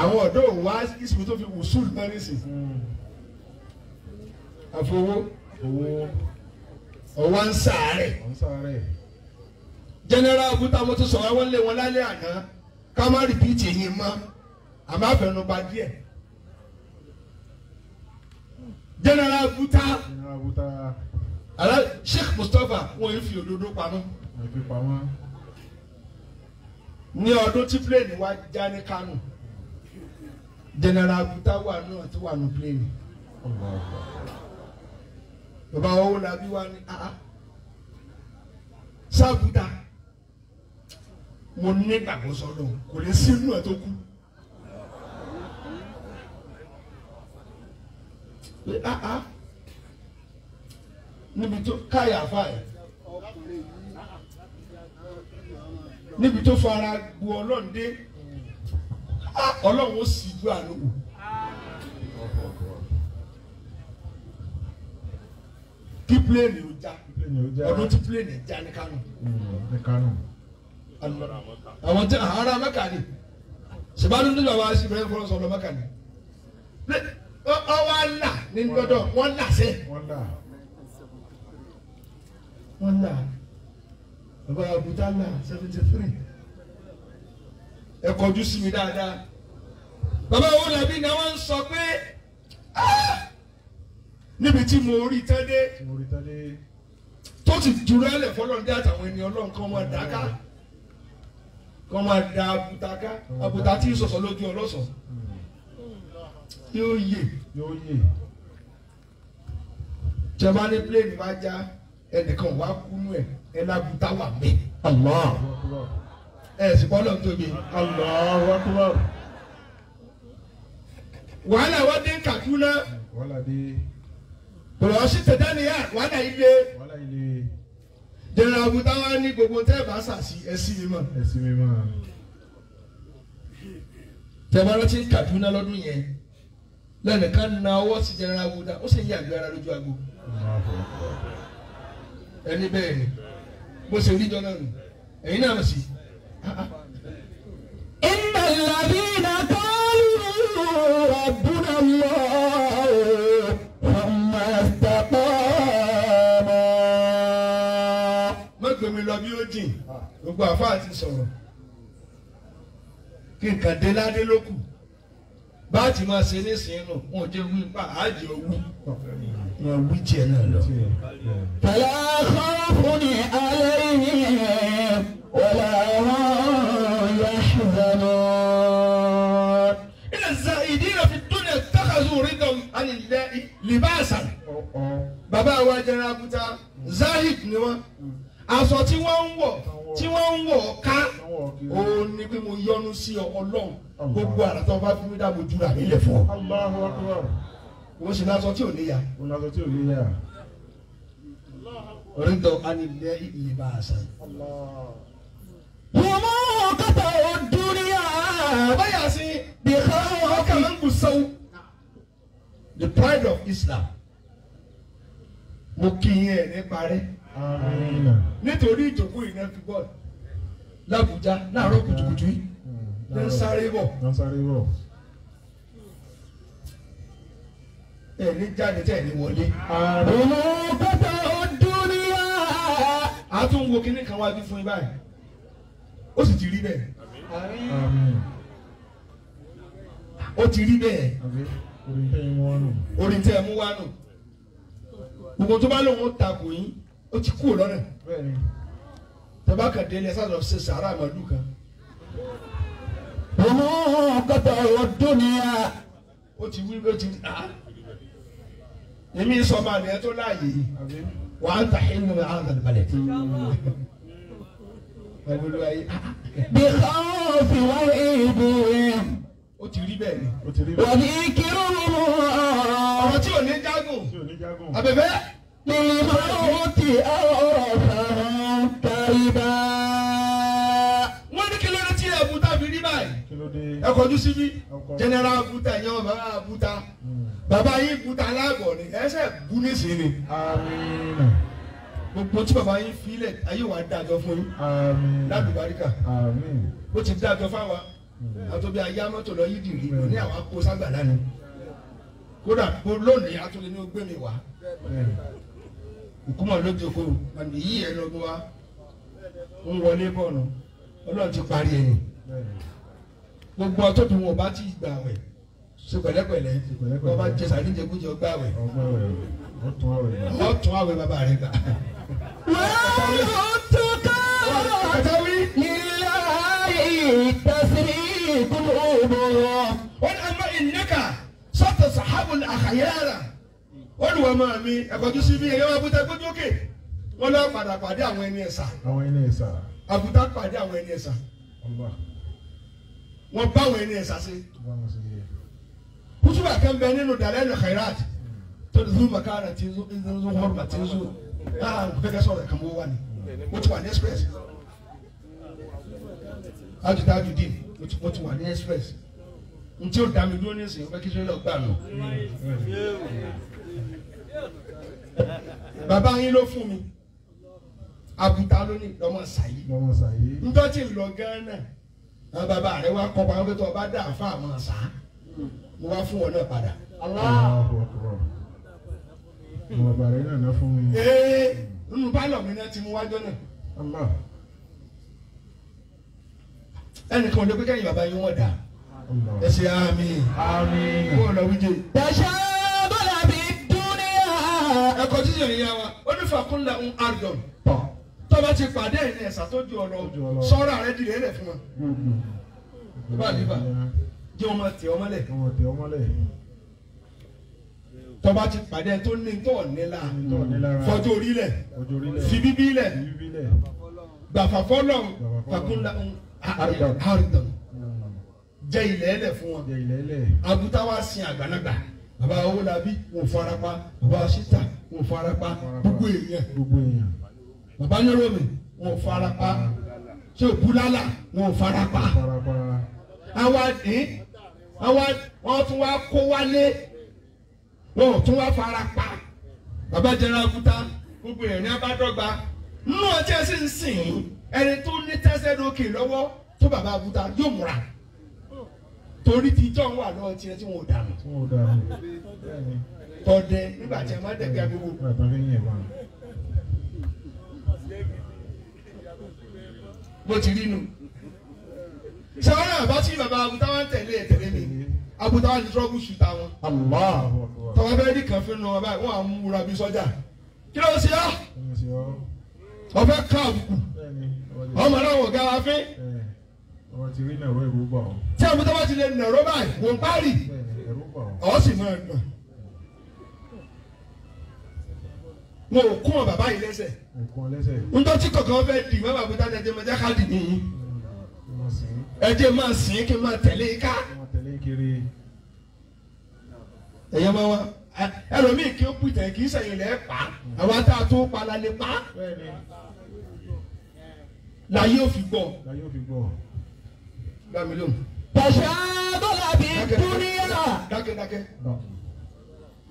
Speaker 2: Àwọn ọ̀dọ́ ò wá ìsìn tó fi wùsùlù náà nísìn. Àfowó.
Speaker 3: Owó.
Speaker 2: Ọwọ́ ń sàárẹ̀.
Speaker 3: Ọ̀ ń sàárẹ̀.
Speaker 2: General Aguta mo ti sọ̀rọ̀ wọ́n lé wọn lálẹ́ àná ká má rìpíìtì yín mọ́ àmọ́ àfẹnubá díẹ̀. General Aguta.
Speaker 3: General Aguta.
Speaker 2: Ala Sheikh Mustapha wọn yóò fi òdodo pamọ́.
Speaker 3: Wọ́n fi pamọ́.
Speaker 2: Ní ọdún tí pléènì wa já ní Kánò, General Aguta wà náà tó wà ní pléènì. Bàbá owó làbí wa ní àá. Sábùdà mo ní gbàgbọ́ sọ́dọ̀ kò lè sí inú ẹ̀ tó kú. Pé àá níbi tó káyà fáyà níbi tó fara gbu Ọlọ́run dé, Ọlọ́run ó sì ju àánú wò. Kí pléènì ó já, ọdún tí pléènì já ní Kánò.
Speaker 3: Ní Kánò.
Speaker 2: Àwọn tí ará Mẹ́kà ni ṣèbádùn ní bàbá ṣìbẹ̀rẹ̀ fọlọ́ sọ̀rọ̀ Mẹ́kà ni. Ọwọ́ àlà ní gbọ́dọ̀ wọ́n là sẹ́.
Speaker 3: Wọ́n là.
Speaker 2: Wọ́n là. Bàbá Abuja là 73. Ẹ kọjú sí mi dáadáa. Bàbá owó làbí ni wọ́n ń sọ pé níbi tí mo rí tán dé tó ti dúró ẹlẹ̀ fọlọ́ndé àtàwọn ènìyàn Ọlọ́run kan máa dá ká kan máa da àbùtà ká àbùtà tí ń sọ̀sọ̀ lójú ọlọ́sọ̀ yóò yè. Jọba ní pléènì bá já ẹnìkan wá kúnú ẹ ẹ lábùtà wà mí.
Speaker 1: Allah.
Speaker 2: Ẹ sì bọ́ lọ́n tóbi.
Speaker 3: Allahu Akbar.
Speaker 2: Wàhálà wá dé Kaduna.
Speaker 3: Wàhálà dé.
Speaker 2: Bọ̀dọ̀ sí tẹ̀dánìyà wàhálà ilé.
Speaker 3: Wàhálà ilé.
Speaker 2: General Abuta wa ní gbogbo tẹ́ ẹ bá sàṣì ẹ sí mi mọ̀.
Speaker 3: Ẹ sí mi mọ̀.
Speaker 2: Tẹ̀bá rántí Kaduna lọ́dún yẹn lẹ́nìkan na ọwọ́ sí General Abuta ó sì ń yàgbé ara lójú agbo. Ẹni bẹ́ẹ̀ ni bó ṣe rí jọ náà nù ẹ̀yin náà sì.
Speaker 1: Inna alladhina qalu rabbuna Allah thumma istaqamu.
Speaker 2: Má gbé mi lọ bí ó jìn, gbogbo àfáà ti sọ̀rọ̀. Kí nǹkan dé ládé ló kù. Bá a ti máa ṣe nísìnyí nù, wọn ò jẹ́ wí pa àjẹ́ owó. Wọn wí tiẹ̀ náà lọ.
Speaker 1: Fala khawfun alayhim wala hum yahzanun.
Speaker 2: Inna az-zahidina fi dunya ittakhadhu ridan 'ani Allahi libasan. Bàbá wa General Abuta Zahid ni wọ́n. Aṣọ tí wọ́n ń wọ̀ tí wọ́n ń wọ̀ ká òun ni pé mo yọ́nú sí Ọlọ́run gbogbo àrà tó bá fi mí dá mo jura mi lẹ̀ fún ọ.
Speaker 3: Allahu Akbar.
Speaker 2: Wọ́n sì lásọ tí ò ní ya.
Speaker 3: Wọ́n lásọ tí ò ní ya.
Speaker 2: Rídọ̀ ánilẹ̀ libasan.
Speaker 1: Wọ́n mú kọ́tà òdúnyà.
Speaker 2: Báyà sí
Speaker 1: Bí khawfin.
Speaker 2: ọkà máa ń gùn sọ́wọ́. The pride of Islam. Mo kí yín ẹ̀ ní parí.
Speaker 3: Àmín.
Speaker 2: Nítorí ìjókòó yìí náà fi bọ́ọ̀lù l'Àbújá láàárọ̀ kùtùkùtù yìí ló ń sáré bọ̀.
Speaker 3: Ló ń sáré bọ̀.
Speaker 2: Ẹ̀ ní jáde tẹ̀ ní wọlé.
Speaker 1: Wọ́n mú kọ́tà òdúnyà.
Speaker 2: A tún wo kinní kan wájú fún yín báyìí. Ó sì ti rí bẹ́ẹ̀.
Speaker 3: Àmín.
Speaker 2: Ó ti rí bẹ́ẹ̀.
Speaker 3: Àbí orin tẹ́ ẹ mú wá nù.
Speaker 2: Orin tẹ́ ẹ mú wá nù. Gbogbo tó bá lóun ó takò yín ó ti kúrò lọ́nà. Tẹ́bá kàn délé sáà lọ ṣe sàárà màlúù kan.
Speaker 1: Òun kọ́tà ọdún ni a.
Speaker 2: Ó ti wí ó ti ah. Èmi sọ ma nìyẹn tó láàyè yìí. Wà á ta hinnu mi àwọn àgbàlẹ̀.
Speaker 1: Bí káwọ́ fi wá ibi.
Speaker 2: Ó ti rí bẹ́ẹ̀ ni.
Speaker 1: Wà ní kírun mọ́.
Speaker 2: Ọ̀rọ̀ tí ò ní jágùn. Àbẹ̀bẹ́.
Speaker 1: Lèmọ́tì ọ̀rọ̀ kàríbá.
Speaker 2: Wọ́n ní kí ló dé tí Àbútá fi rí báyìí? Ẹ kọjú síbí. General Àbútá ẹ̀yàn bàbá Àbútá. Bàbá yín Búta aláàbọ̀ ni ẹsẹ̀ bú nísìnyí. Gbogbo tí bàbá yín filẹ̀ ayé wa dájọ́ fún yín. Lábùbáríkà. Ó ti dájọ́ fáwa. Àtọ́bí ayé amọ́tò lọ yí dìrí ní àwọn akó ságbà lánàá. Kódà lónìí atúlẹ̀ ní ó gbé mi wá. Ìkúmọ̀ ló jókòó àmì yìí ẹ lọ́gbọ́n wa ń wọlé bọ̀nù Ọlọ́run ti parí ẹ̀yìn. Gbogbo ọtọ́ bí wọn bá ti gbà wẹ̀ ṣe pẹ̀lẹ́pẹ̀lẹ́ wọn bá jẹ sàdíjẹkújẹ gbà wẹ̀ ọ̀tún àwẹ̀ bàbá rẹ̀ gbà.
Speaker 1: Wọ́n tún ká lílá ìtàsírí kúlóòbó.
Speaker 2: Wọ́n ní àmọ́ ìnáka sọ́tọ̀ sàhábù àkàyẹ́rà olùwọ́ máa mi ẹ̀kọ́jú sí mi ẹ̀yọ́ Àbútá gbójú òkè wọ́n lọ padà pàdé àwọn ẹni ẹ̀sà.
Speaker 3: Àwọn ẹni ẹ̀sà.
Speaker 2: Àbútá pàdé àwọn ẹni ẹ̀sà. Wọ́n bá àwọn ẹni ẹ̀sà sí. Kútùbà kan bẹ nínú Dalailul Khairat tó ní zuu makana tí zuu hórùmà tí zuu náà kẹ́kẹ́ sọ̀rọ̀ kan bó wà ní. Mo ti wà ní express. Ajuta dín mo ti wà ní express. Ntí o dá mi dúró nísìnyí o fẹ́ kí sọ́yìn lọ gbà nù. Bàbá yín ló fún mi. Àbútá ló ní lọ́mọ sàyí. Ntọ́ tí ń lọ Gánà. Àwọn bàbá rẹ̀ wá kọ́ pa pé tó o bá dá àfa àmọ́ sá. Mo wá fún wọn náà padà.
Speaker 3: Bàbá rẹ̀ náà fún mi.
Speaker 2: Ee nínú pálọ̀ mi náà ti mú wájọ́ náà. Ẹnìkan ò lè pé kẹ́yìn bàbá yín wọ́n dà. Ẹ ṣe àmín. Àmín. Kó o lọ wíjẹ.
Speaker 1: Tàṣà bọ́lá bí dúníà.
Speaker 2: Ẹ̀kọ́ títí ìyá wa, ó ní fàkúnlẹ̀ ń àdùn. Tọ́ba ti pàdé ẹ̀yìn ẹ̀sà tó ju ọ̀rọ̀ sọ́ra rẹ̀ dìde ẹ̀rẹ̀ fún wa. Bá a níbà, jẹ́ wọn máa tẹ̀ ọ́ mọ́lẹ̀. Tọ́ba ti pàdé ẹ̀ tó ní tó nílá. Fọjọ́ orílẹ̀. Fi bíbí lẹ̀. Gbàfà fọ́lọ̀ fàkúnlẹ̀ ń àdùn. Jẹ ilẹ̀ ẹlẹ̀ fún wọn. Àbútá wa sin àgbàlagbà. Bàbá Owólabí wọn farapa, bàbá Ṣítà wọn farapa, gbogbo èèyàn. Bàbá Yọrọmi wọn farapa, ṣé Búlálà wọn farapa. Àwa dín, àwa wọn tún wá kó wálé, wọn tún wá farapa. Bàbá jẹrẹ Àbútá gbogbo èèyàn ní abádọ́gba. Nínú ọtí ẹ sì ń sìn ẹni tó ní tẹ́sẹ̀ lókè lọ́wọ́ tó bàbá Àbútá yóò múra. Torí ti jọ́ wà lọ́wọ́ tiẹ̀ tí wọn ò dànù. Tọ́dẹ nígbà tí a máa dẹ̀gbẹ́ agogo. Bó ti rí nu. Sọ́wọ́n náà bá tí bàbá Àbútá wá ń tẹ̀lé ẹ̀ tẹ̀lé mi. Àbútá wá ní trọ́bù ṣùtà wọn. Tọ́wọ́ bẹ́ẹ̀ ní kan fún un báyìí wọ́n á múra bí sọ́jà. Kí ló ń ṣe ọ́? Ọ̀fẹ́ ká àbùkù. Ọmọ náà wọ̀ gá wa fín. Tí Àbútá bá ti lè nàró báyìí, wò ń párì. Ọ̀ sì máa gbọ̀n. Wọn ò kún ọ bàbá yìí lẹ́sẹ̀. Ntọ́ tí kọ̀ọ̀kan fẹ́ dì mọ́ Àbútá jẹjẹ mọ́ jákàdì nìyí. Ẹ jẹ́ máa sìn kí n máa tẹ̀lé ká. Ẹ̀yẹ́ máa wá ẹlòmíì kí ó pìtẹ̀ kì í sẹ̀yìn lẹ́ pa. Àwa tá a tó pa la lè pa. Láyé ò fi gbọ́. Gbàmí lóhùn.
Speaker 1: Tàṣà bọ́lá bí dúníà.
Speaker 2: Dákẹ́ dákẹ́.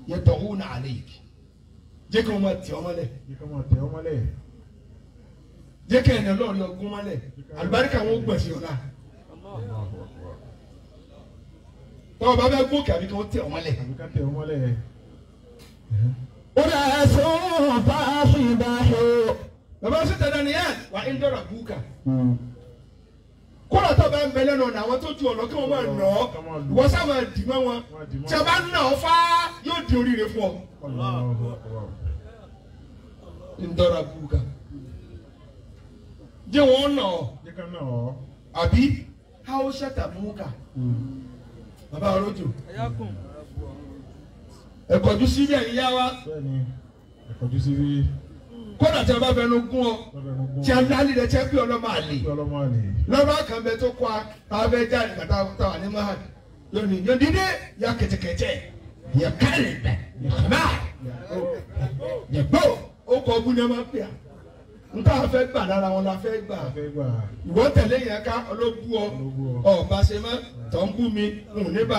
Speaker 2: Yẹ tọ̀hún náà àlẹ́ yìí. Jẹ́ kí wọ́n máa tẹ̀ ọ́ mọ́lẹ̀. Jẹ́ kí ẹni ọlọ́ọ̀rí ọgún mọ́lẹ̀. Àlùbáríkà wọn ó gbọ̀n sí ọ̀la. Tọ́wọ́ bá bẹ́ gòkè àbí kí wọ́n tẹ̀ ọ́ mọ́lẹ̀.
Speaker 1: Ó rà sún fáfíbáhó.
Speaker 2: Bàbá sí tẹ̀lé ni ẹ̀ wà ń dọ̀rọ̀ búkà. Kódà tó bá ń bẹ lẹ́nu ọ̀nà àwọn tó ju ọ̀nà kí wọ́n máa nà ọ́. Wọ́n sá máa dì mọ́ wọn. Tí a bá nà ọ́ fá yóò di oríire fún ọ. Ndọ́ra buka. Jẹ́ wọ́n nà ọ́. Àbí Hausa tàbúkà. Bàbá Olójò. Ẹ̀kọ́jú sílẹ̀ ìyá wa.
Speaker 3: Ẹ̀kọ́jú síbí.
Speaker 2: Kódà tí a bá fẹnu gún ọ. Tí a lálẹ́ rẹ̀ tí a bí ọlọ́mọ àlè. Lọ́ba kan bẹ tó kọ́ a, tá a fẹ́ jáde kàtà táwa ní Mahad. Yóò ní yóò dídé ya kẹ̀tẹ̀kẹ̀tẹ̀. Yẹ kálí bẹ̀, yẹ kàmá, yẹ gbó. Ó kọ ọbú ni a máa pè á. N tá a fẹ́ gbà lára wọn la fẹ́ gbà. Ìwọ tẹ̀lé yẹn ká ọlọ́bú ọ. Ọba ṣe mọ́, tọ́ ń bú mi, n ò ní bá.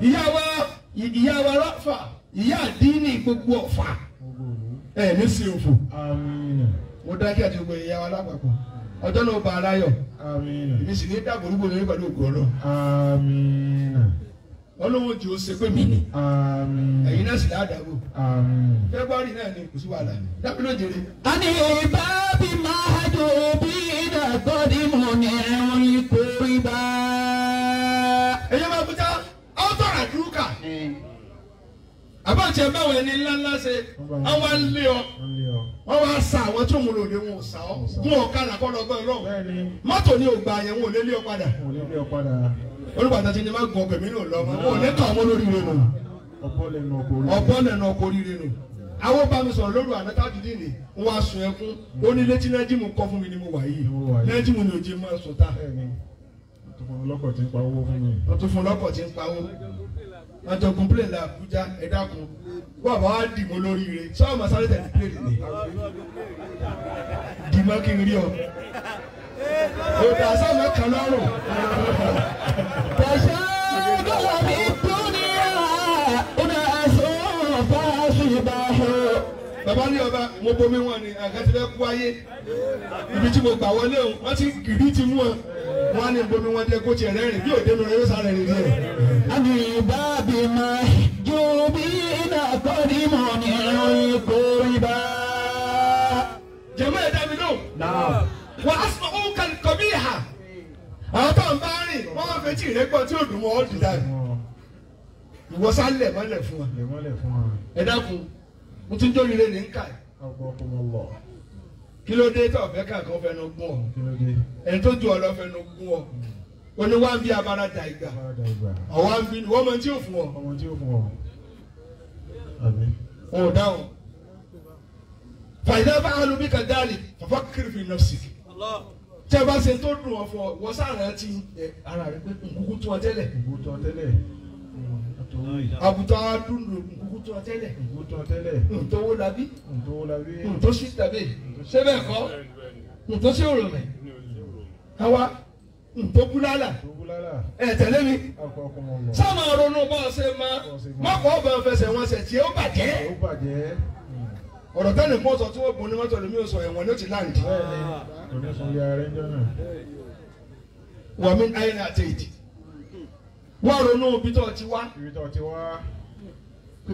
Speaker 2: Ìyá wa ráfà, ìyá àdínní gbogbo ọ̀fà. Ẹ ní sí òfò. Mo dákẹ́ àti gbogbo ìyá wa lápapọ̀. Ọjọ́ náà bá ara yọ̀. Èmi sì ní dàbò rúgbò lórí pẹ̀lú ògùn ọ̀rọ̀. Ọlọ́wọ́n tí o ṣe pé mi ni. Ẹ̀yin náà sì dáàdàbò. February náà ni kò sí wàhálà. Dábìlì òjèrè.
Speaker 1: A ní bábí máa dùn bí ìdàgbọ́dì mú ní ẹ̀wọ̀n ìkórè bá.
Speaker 2: Ẹ̀yin máa bùtá, ọ̀tọ̀ àdúrà. Àbájá báwọn ẹni ńlá ńlá ṣe, àwọn á lé ọ. Wọ́n wá sa àwọn tó mú lòdì wọn ò sá ọ. Gún ọ̀kadà kọ́ lọ́gbọ́n ọlọ́run. Mọ́tò ni ò gba àyẹ̀wò ò lé lé ọ padà. Olùbàdàn ti ní má gun ọkọ̀ mi náà lọ ọmọ wọn ò ní kà ọmọ lórí rẹ nù. Ọ̀pọ̀ lẹ́nu ọkọ̀ oríire nù. Àwọn bá mi sọ̀rọ̀ lóru àná tájúdì ní wọ́n á sun ẹkún. Ó ní létí nájímù kọ́ fún mi ni mo wà yìí. Nájímù ni òjì máa sùn ta. Wọ́n tún fún lọ́kọ̀ tí ń pawó. Wọ́n jọ gun plane la Àbújá ẹ dákun. Wọ́n bá wá dì mọ́ lórí rẹ. Sọ́wọ́n máa sáré tẹ̀lé plane ni. Dì mọ́ kí n rí ọ. Òdà sọ́ọ̀mọ́ kan lọ́rùn. Bàbá ní ọba mo bomi wọn ni àga ti fẹ́ kú ayé. Ibi tí mo gbà wọlé o, wọ́n ti gìrì ti mú ọ. Wọ́n á ní bomi wọn jẹ́ kó tiẹ̀ rẹ́rìn bí òde mi rẹ̀ yóò sáré rìn díẹ̀.
Speaker 1: Àní bábí máa jó bí iná kọ́ni mọ̀ ní ìkórè bá.
Speaker 2: Jẹ̀mọ́ ẹ̀dá mi lóhùn. Wà á sọ òun kan kọ̀ bí ìhà. Àwọn tó ń bá rìn, wọ́n wá fetí ìrẹ́pọ̀ tí ò dùn mọ́ ọ́ dìda. Ìwọ sá lẹ̀ mọ́lẹ̀ fún wa. Ẹ dákun, mo tún jó ire ní nkà. Kí ló dé tó ọ̀fẹ́ kankan fẹnu gún ọ? Ẹni tó ju ọ lọ fẹnu gún ọ. Ó ní wá ń bí abara da ìgbà. Ọ̀wá ń bí wọ́n mọ tí ò fún ọ. Wọn ò dáhùn. Fàyídá bá alùbí kan dáàlì, fàfà kiri fi nafsik. Tí a bá ṣe tó dùn ọ fún ọ, wọ́n sáà ti ara rẹ pé nkúkú tún ọ tẹ́lẹ̀. Àbùtà dúndùn nkúkú tún ọ tẹ́lẹ̀. Ntòwó labí. Ntòsí tàbí. Ṣé bẹ́ẹ̀ kọ́? Ntòsí òròmẹ̀. Àwa ntòbúlálà. Ẹ tẹ̀lé mi. Sáà ronú bá ọ ṣe máa mọ́kọ̀ ọ̀bẹ fẹsẹ̀ wọn ṣẹ̀ tí ó bàjẹ́. Ọ̀rọ̀ tẹ́lẹ̀ mọ́ sọ tí wọ́n bùn ní mọ́tò lómi ò sọ ẹ̀wọ̀n ní ó ti láǹdì. Wàmí ayé náà àti èdè. Wọ́n ronú ibi tó ti wá.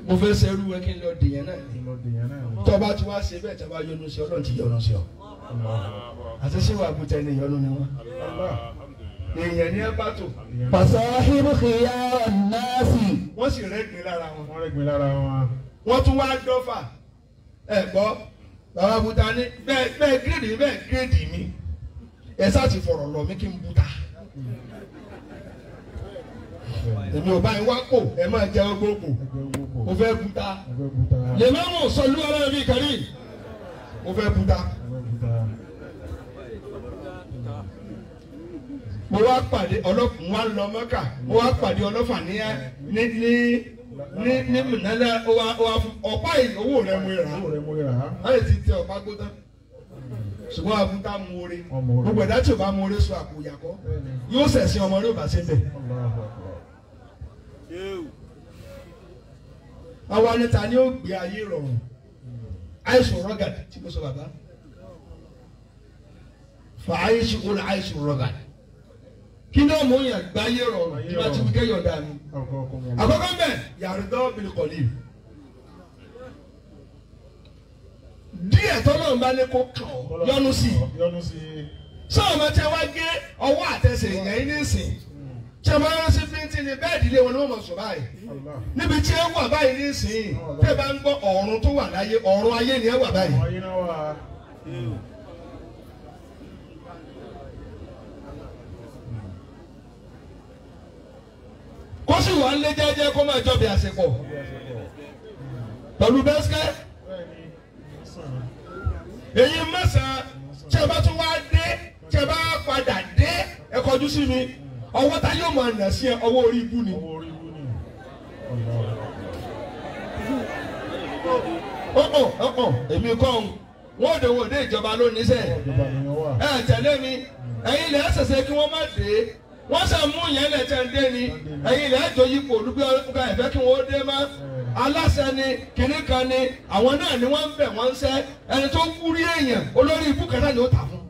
Speaker 2: Mo fẹ́ ṣerú ẹ kí n lọ dèèyàn náà ni. Tó bá ti wá ṣe bẹ́ẹ̀ tí a bá yọ́nú sí Ọlọ́run ti yọ́nú sí ọ. Àti ṣé wàá gbúta ẹni ìyọ́nú ni wọ́n. Èèyàn ní ẹ bá tò.
Speaker 1: Fasahibu khiyar nasi.
Speaker 2: Wọ́n sì rẹ́gbin lára wọn. Wọ́n tún wá dọ́fà. Ẹ gbọ́, bàbá Buta ní bẹ́ẹ̀ gírèdì mi bẹ́ẹ̀ gírèdì mi. Ẹ sá ti fọ̀rọ̀ lọ mí kí n buta. Èmi ò bá yín wá kò, ẹ máa jẹ ọgbọ́n kò. Mo fẹ́ buta. Lè má mú sọlú ọlọ́run mi kàrí. Mo fẹ́ buta. Mo wá pàdé ọlọ́fà, mo wá lọ Mẹ́kà, mo wá pàdé ọlọ́fà ní ní mìnálẹ́ ó wá fún ọ̀pá owó rẹ̀ mo rà. Láyé ti tẹ ọ̀pá gbó tán. Ṣùgbọ́n àbúta mú oore. Gbogbo ẹ̀dá tí ò bá mú oore sọ àpò ìyàkọ́. Yóò ṣẹ̀sìn ọmọ rẹ̀ ò bá ṣe bẹ̀. Àwa ni ta ni ó gbé ayé rọrùn. Àìsùn rọ́gàdì tí mo sọ bàbá. Fà àìsùn kò lọ àìsùn rọ́gàdì. Kí ni ọmọ yẹn gbáyé rọrùn tí wọ́n ti fi kẹ́yọ̀ dá mi. Àkọ́kọ́ mbẹ́ yàrá bìlìkọ̀lì. Díẹ̀ tọ́lọ́ ń bá ní kó kàn ọ́ yọnu sí i. Sọ̀rọ̀ ma tí a wá gé ọwọ́ àtẹsẹ̀ yẹn ní ìsìn. Tí a máa ń sí píntín títí ni bẹ́ẹ̀dì ilé wọn ni wọ́n mọ̀ sùn báyìí. Níbi tí ẹ wà báyìí nísìnyí, tẹ́ bá ń gbọ́ ọ̀run tó wà láyé, ọ̀run ayé ni ẹ wà báyìí. Kó sì wà ń lé jẹ́jẹ́ kó máa jọbi àsìkò pẹ̀lú bẹ́sikẹ́. Èyí mẹ́sàn-án tí ẹ bá tún wá dé, tí ẹ bá padà dé, ẹ kọjú sí mi. Ọwọ́ tá yóò máa nà sí ẹ, ọwọ́ orí ibú ni. Èmi kọ́ ń wọ́n òde wo dé ìjọba lónìí sẹ́. Ẹ tẹ̀lé mi, ẹ̀yin ilẹ̀ ẹ̀sẹ̀sẹ̀ kí wọ́n má dé. Wọ́n sẹ̀ mú yẹn lẹ̀ tẹ̀ ń dé ni. Ẹ̀yin ilẹ̀ ẹ̀jọ̀ yípo olùgbé ọ̀gá ẹ̀fẹ́ kí wọ́n dé má. Aláṣẹ ni kìnní kan ni àwọn náà ni wọ́n ń bẹ̀ wọ́n ń sẹ́. Ẹni tó kú rí èèyàn olórí ibú kan náà ni ó tà fún.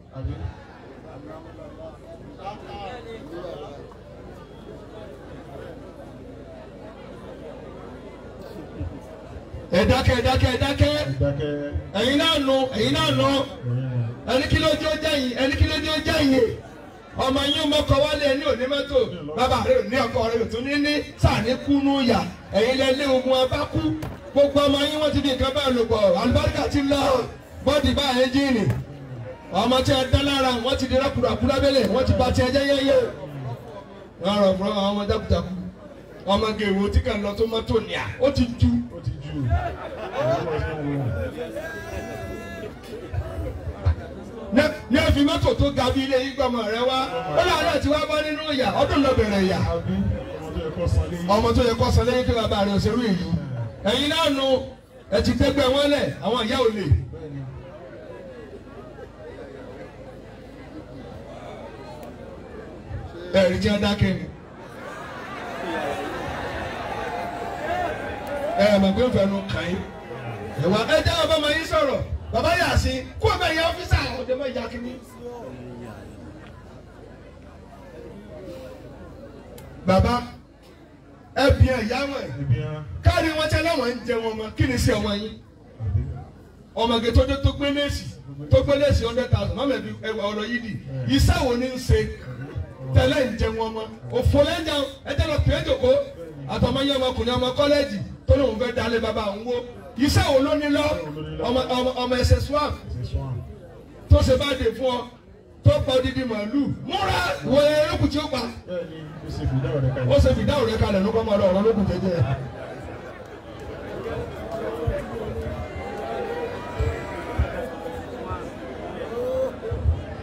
Speaker 2: Ẹ dákẹ́ ẹ dákẹ́ ẹ dákẹ́ ẹ̀yin náà nù ẹ̀yin náà nù ẹni kí ló jẹ́ ó jẹ́ yìí ẹni kí ló jẹ́ ó jẹ́ yìí ọmọ yín mọ́kọ wálé ẹni ò ní mọ́tò bàbá rẹ ò ní ọkọ rẹ ò tún ní ní sàní kúnú yà ẹ̀yin lẹ lé ogun abá kú gbogbo ọmọ yín wọ́n ti di nǹkan bá lò pọ̀ àlùbáríkà ti lọ bọ́ọ̀dì bá ẹ́ńjìnì ọmọ tí ẹ dá lára wọ́n ti di rákùràkù lábẹ́lẹ̀ wọ́n ti ba ti ẹjẹ́ yẹ́yẹ́ wọ́n rọ̀ fún ọmọ jákujàku ọmọ gèwò tí kàn lọ tó mọ́tò níà ó ti ju. Ní ẹ̀fín mọ́tò tó ga bí ilé yìí gbọ́mọ rẹ wá ó láàárọ̀ tí wàá bọ́ nínú ìyà ọdún lọ bẹ̀rẹ̀ ìyà ọmọ tó yẹ kó san lẹ́yìn kí bàbá rẹ̀ òṣèrú èyí ẹ̀yin náà nu ẹ ti tẹ́gbẹ́ wọn lẹ̀ àwọn ìyá ò lè. Ẹ̀rí tí wọ́n dákẹ́ ni. Ẹ mọ̀ pé ń fẹnu kàn yín. Ẹ̀wà ẹ jẹ́ bàbá máa yín sọ̀rọ̀ bàbá yà sí kó o bẹ̀ yẹ ọ́fíìsà ọ̀dẹ̀ mọ̀ ìyá kínní. Bàbá ẹ bí ẹ yá wọn káàrí wọn tẹ́lẹ̀ wọn ń jẹ wọn mọ kí ni sí ọmọ yín. Ọmọge tó dé tó gbé léèsì 100,000 mọ́mọ́ ẹ̀bí ẹwà ọ̀rọ̀ yìí dì iṣẹ́ wo ni ń ṣe tẹ́lẹ̀ ń jẹ wọn mọ òfò lẹ́jà ẹ jẹ́ lọ pè é jòkó àtọmọ yẹn ọmọkùnrin ọmọ kọ́lẹ́jì tó lóun fẹ́ dalé bàbá òun wó iṣẹ́ wo ló ní lọ ọmọ ẹsẹ̀ swam tó ṣe bá dé fún ọ tó pa odidi màálù múra wọ erékù tí ó pa ó ṣe fìdáwò rẹ kalẹ̀ ló kọ́ mọ́ ọ̀rọ̀ lókùn jẹjẹ.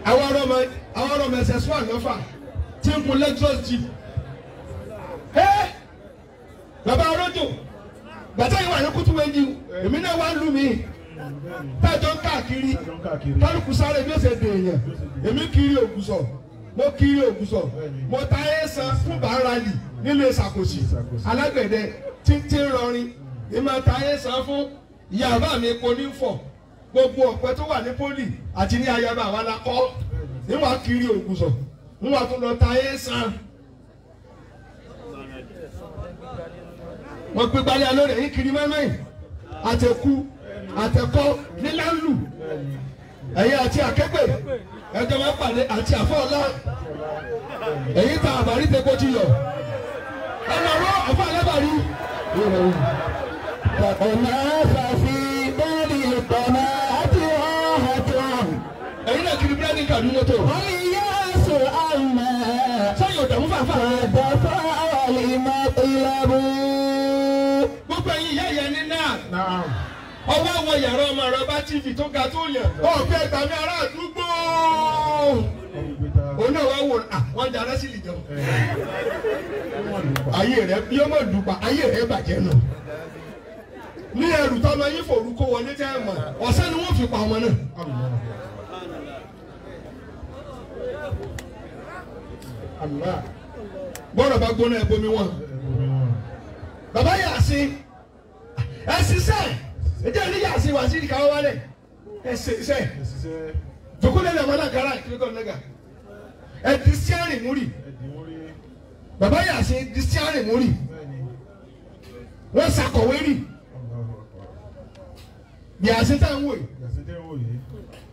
Speaker 2: Àwọn ọmọ ẹsẹ̀ swam lọ́fà tí ń kun Lexus jeep. Bàbá arójò bàtà yìí wà ní kútú wẹ́njú èmi náà wà lù mí tájọ ń káàkiri kálukú sáré bí ó ṣe dè èèyàn èmi kiri Ògùsọ̀ mo kiri Ògùsọ̀ mo ta ẹ̀sán fún bàárálì nílé Ṣàkòsì alágbẹ̀dẹ títí rọrin èmi ta ẹ̀sán fún ìyá bàbá mi epo ní fọ̀ gbogbo ọ̀pẹ tó wà ní pólì àti ní ayaba àwa la kọ́ níwọ̀n kiri Ògùsọ̀ níwọ̀n tún lọ ta ẹ̀sán. Wọ́n gbé gbalẹ̀ lórí ẹ̀yìn kiri mẹ́mẹ́yìn àtẹ̀kù àtẹ̀kọ́ nílànlù ẹ̀yìn àti àkẹ́gbẹ̀ ẹ̀jọ̀ máa pàdé àti àfọ̀ọ́lá ẹ̀yìn tá àbárí tẹ́kọ̀ ti yọ ẹ̀nà ọ̀rọ̀ àfọ̀ alábàárí.
Speaker 1: Ọ̀nà àfàfi bẹ́ẹ̀ni ìtọ̀nà àti ọ̀hàtọ̀.
Speaker 2: Ẹ̀yin náà kiri búrẹ́dì Kàdúná tó.
Speaker 1: Ọ̀yẹ́sù àmà.
Speaker 2: Sẹ́yìn òdàmú fàáfà.
Speaker 1: Àdàfà àlìmọ̀ ìlàbù.
Speaker 2: Gbogbo ẹ̀yin ìyá ìyá ní náà. Ọwọ́ àwọn yàrá ọmọ rẹ bá TV tó ga tó yàn. Ọ̀gbẹ́ ẹgbàmí ará àdúgbò. Òun náà wá wò ó wọ́n jẹ arásìlì jẹun. Ayé rẹ yóò mọ̀ dùpà ayé rẹ bàjẹ́ nù. Ní ẹrù tọ́mọ yín fòrú kó wọlé tẹ́ ẹ mọ̀, ọ̀sán ni wọ́n fi pa ọmọ náà. Bọ́ọ̀rọ̀ bá gbóná ẹ bomi wọn. Bàbá yà sí ẹ ṣiṣẹ́ ẹ jẹ́ ní yà sí wà sí ìkàwé wálẹ̀ ẹ ṣiṣẹ́ jòkó lẹ́nu ọmọ náà kára ìkíríkọ̀ nẹ́gà ẹ di síárìn múrì. Bàbá yà sí di síárìn múrì wọ́n ṣàkọ̀wé rì yà sí tá à ń wò yìí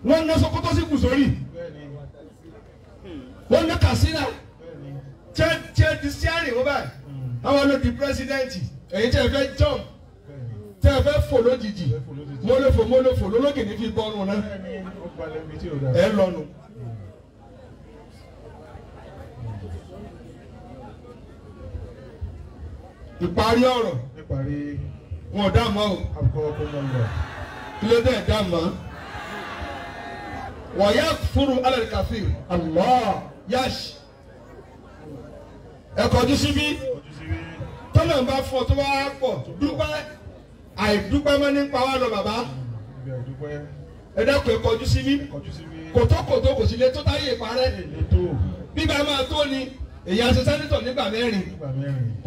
Speaker 2: wọ́n ná Sókótó sí kùsórì wọ́n ná Kàsínà tẹ́ di síárìn wọ́n báyìí. Àwọn ló di pírẹsidẹ́ǹtì èyí tí ẹ fẹ́ jump tí ẹ fẹ́ fò lójijì mólófò lólógè ní fi bọ́rùn náà ẹ lọ́nu. Ìparí ọ̀rọ̀ wọn ò dá mọ́ o kí ló dé dá mọ́ wọ́n yá fúru alẹ́ kàfíìn Allah yash ẹ kọjú síbí tọ́lọ̀ ń bá fún ọ tó bá pọ̀ dúpẹ́ àìdúpẹ́ mọ́ nípa wa lọ bàbá ẹ dákun ẹ kọjú síbí kòtókòtó kò sí lè tó táyé ìparẹ́ bíbá máa tó ni èyí àti sẹ́nitọ̀ nígbà mẹ́rin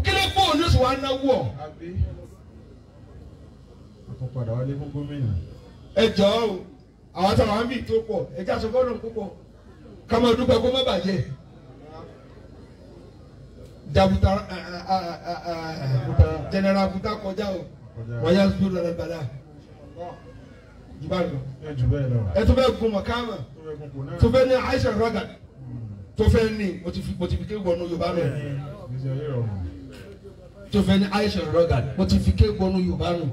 Speaker 2: kí ló pọ̀ ní oṣù wa náwó ọ̀. Ẹ jọ̀ọ́ o àwọn táwọn àmì tó pọ̀ ẹ jẹ́ aṣọ fọ́ọ̀nù púpọ̀ ká máa dúpẹ́ kó má bàjẹ́. Jabuta General Buta kọjá o wọ́n yá sùúrù lọ́dọ̀ bàdà jù bá lọ. Ẹ tó fẹ́ gun mọ̀kámà tó fẹ́ ní Aisha rọ́gà tó fẹ́ ní mo ti fi ké wọnú Yorùbá nù tó fẹ́ ní Aisha rọ́gà mo ti fi ké wọnú Yorùbá nù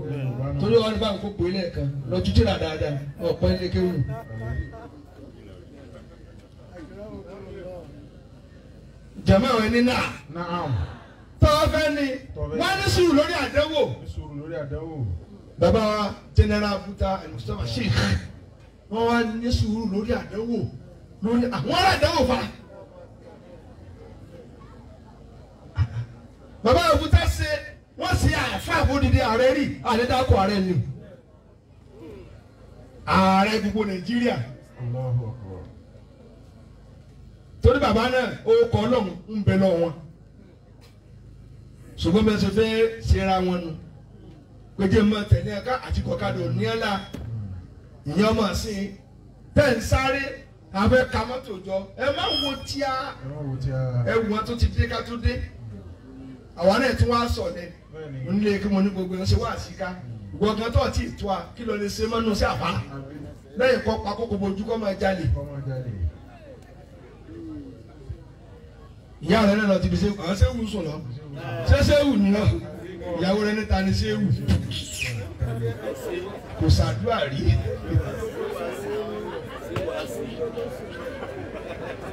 Speaker 2: torí wọn bá ń kó pè é lẹ́ẹ̀kan lọ títí rà dáadáa ọ̀pọ̀ ilé kéwù. Jẹ̀mọ́ àwọn ẹni náà tọ́wọ́ fẹ́ ni wọ́n ní sùúrù lórí àdánwò. Bàbá wa General Buta Mustapha Sheikh wọ́n wá ní sùúrù lórí àdánwò lórí àwọn ará àdánwò fa. Bàbá Buta ṣe wọ́n ṣe àfa àbódìdí ààrẹ rí àdédákọ̀ ààrẹ ni ààrẹ gbogbo Nàìjíríà. Torí bàbá náà ó kọ Ọlọ́run ń bẹ lọ wọn ṣùgbọ́n bẹ́ẹ̀ ṣe fẹ́ ṣera wọn nu pété mọ tẹ̀lé ẹ̀ka àti kọ̀kadà ní ẹ̀la ìyẹn ọmọ sí i tẹ̀ ń sáré abẹ́ ka mọ́tò jọ ẹ má wo tíá ẹ wọ́n tó ti dé ká tó dé àwa náà tún wá sọ̀ lẹ nílé kí mo ní gbogbo ẹ̀ ṣe wá síká gbọ̀ngàn tó ti tó a kí ló lè ṣe mọ́nú sí àbá lẹ́yìn kọ́ pa kókò bojú kọ́ máa jalè. Ìyá rẹ náà lọ ti fi ṣe àwọn ṣéwù sùn lọ ṣé ṣéwù ni lọ ìyàwó rẹ níta ni ṣéwù kò ṣàdúrà rí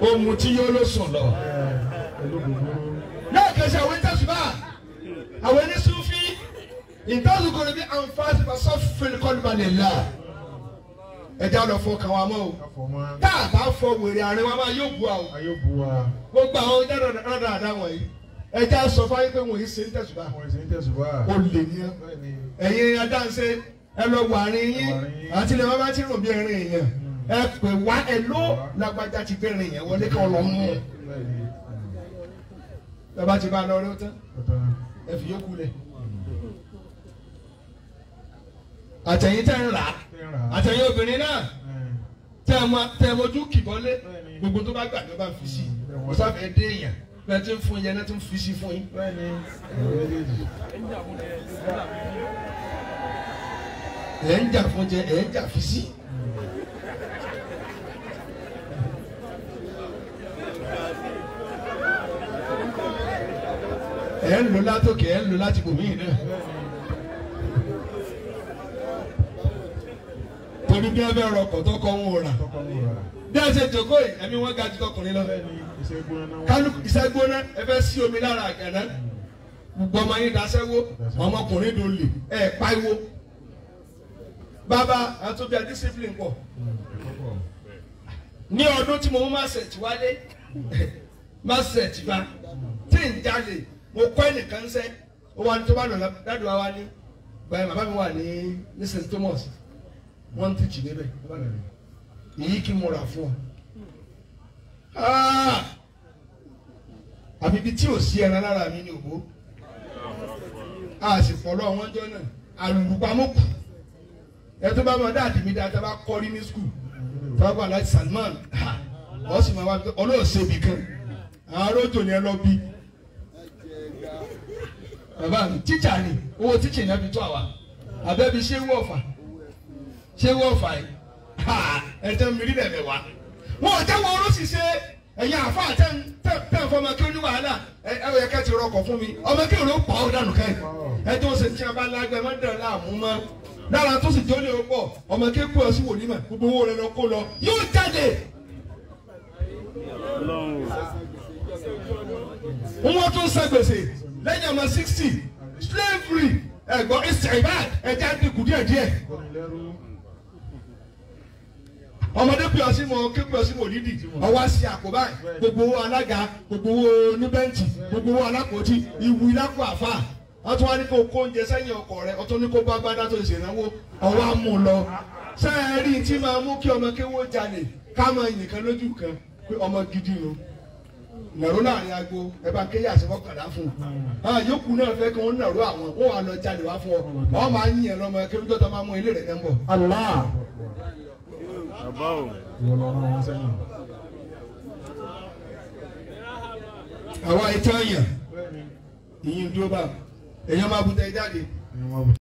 Speaker 2: ohun tí yóò ló sùn lọ. Náà kẹsì àwọn ìtàṣùbà àwọn ẹni súnfí ìtàṣùkò rẹ bí àǹfààní bá sọfìn kọlùbalẹ̀ là ẹja lọ fọ kàn wá mọ́ o tá a bá fọ wèrè àárín wa máa yóò bu wa o gbogbo àwọn dáadáa wọ̀nyí ẹja sọ fún ayé pé wọ́n yìí ṣe ń tẹ̀sùbá o lè ní ẹ ẹ̀yin adáǹṣe ẹ lọ wọ àárín yín àti ilẹ̀ bàbá tí rò bí ẹrin èèyàn ẹ pè wá ẹ ló lágbájá ti gbẹ̀rin èèyàn wọlé kí ọ lọ mú un bàbá ti bá a lọ rí ó tán ẹ fi yókù lẹ̀ àtẹ̀yìn tẹ̀ ń rà á àtẹ̀yìn obìnrin náà tẹ́ ẹ mojú kìbọ́lé gbogbo tó bá gbà ló bá fi sí kò sáfẹ́ dé èèyàn bẹ́ẹ̀ tí ń fún yẹn náà tó ń fi sí fún yín. Ẹ̀ ń jà fún jẹ ẹ̀ ń jà fi sí. Ẹ̀ ń lò látòkè ẹ̀ ń lò láti bòmíì náà. Torí bí ẹ bẹ rọkọ̀ tó kọ́ ń wòrà bí ẹ ṣe jòkó yìí ẹ̀mí wọn ga ju tọkùnrin lọ kálukú iṣẹ́ gbóná ẹ fẹ́ sí omi lára àgànná gbogbo ọmọ yín daṣẹ́wó ọmọkùnrin ló lè ẹ pariwo bàbá àtúbí a discipline pọ̀ ní ọdún tí mo mú máṣẹ̀tì wálé máṣẹ̀tì bá tí ń jalè mo kọ́ ẹnìkan ṣẹ́ ó wà ní tó bá lọ ládùúgbò wa ní báyìí bàbá mi wà ní St. Thomas wọ́n ti jì níbẹ̀ èyí kí mo rà fún ọ àbí ibi tí ò sí ẹran lára mi ní òbó a sì fọlọ́ wọn jọ náà àlùpàmọ́ kù ẹ tó bá máa dáàdì mi dáadáa bá kọ́rí ní skul tó bá wà láti Salman wọ́n sì máa wá ọlọ́ọ̀sẹ̀ ibì kan àwọn arójò ni ẹ lọ bí bàbá mi tíjà ni owó tíjà ni ẹ fi tó àwa àbẹ́bí ṣé wọ́ọ̀fà ṣé wọ́n fà yìí ẹ̀jẹ̀ mi rí lẹ́mẹ̀ wá. Wọn ò jẹ́wọ́ oró sì ṣe Ẹ̀yin àfa tẹ́ fọmọ kí ó ní wàhálà ẹ ẹ kẹ́ ti rọkọ̀ fún mi ọmọ kí òun pọ̀ ọ́ dànù kẹ́ ẹ tó ṣe tí a bá lágbẹ́ má dàn láàmú mọ́ lára tó sì jólè ó pọ̀ ọmọ kí kú ọ sí wòlímọ̀ gbogbo owó rẹ lọ kó lọ yóò jáde. Wọ́n tún san gbèsè lẹ́yìn ọmọ 60 slavery ẹ̀gbọ́n ìsìnbáàd ẹ̀jẹ̀ àdínkù díẹ̀díẹ̀. Ọmọdé pè ọ sí mọ ké pè ọ sí mọ lídì ọwọ́ sí àkóbá gbogbo owó alága gbogbo owó oníbẹ́ǹtì gbogbo owó alákòótì ìwù ìlákò àfà wọ́n tún wá ní kó kó oúnjẹ sẹ́yìn ọkọ̀ rẹ̀ wọ́n tún ní kó bá gbádá tó ṣèrànwó ọwọ́ á mú un lọ. Sẹ́ẹ̀rí tí máa mú kí ọmọ kéwó jalè ká máa yìnkan lójú kan pé ọmọ gidi o nàró láàrin agbo ẹ bá kéyà sí mọ́kànlá fún un yòókù náà fẹ́ kí wọ́n nàró àwọn wọ́n wà lọ jalè wá fún ọ ọ máa ń yìn ẹ lọ́mọ kí ló tó máa mú ilé rẹ̀ náà ń bọ̀.
Speaker 1: Allah.
Speaker 2: Àwa ìtàn yàn ìyìn dúró bá èèyàn máa bu tẹ jáde.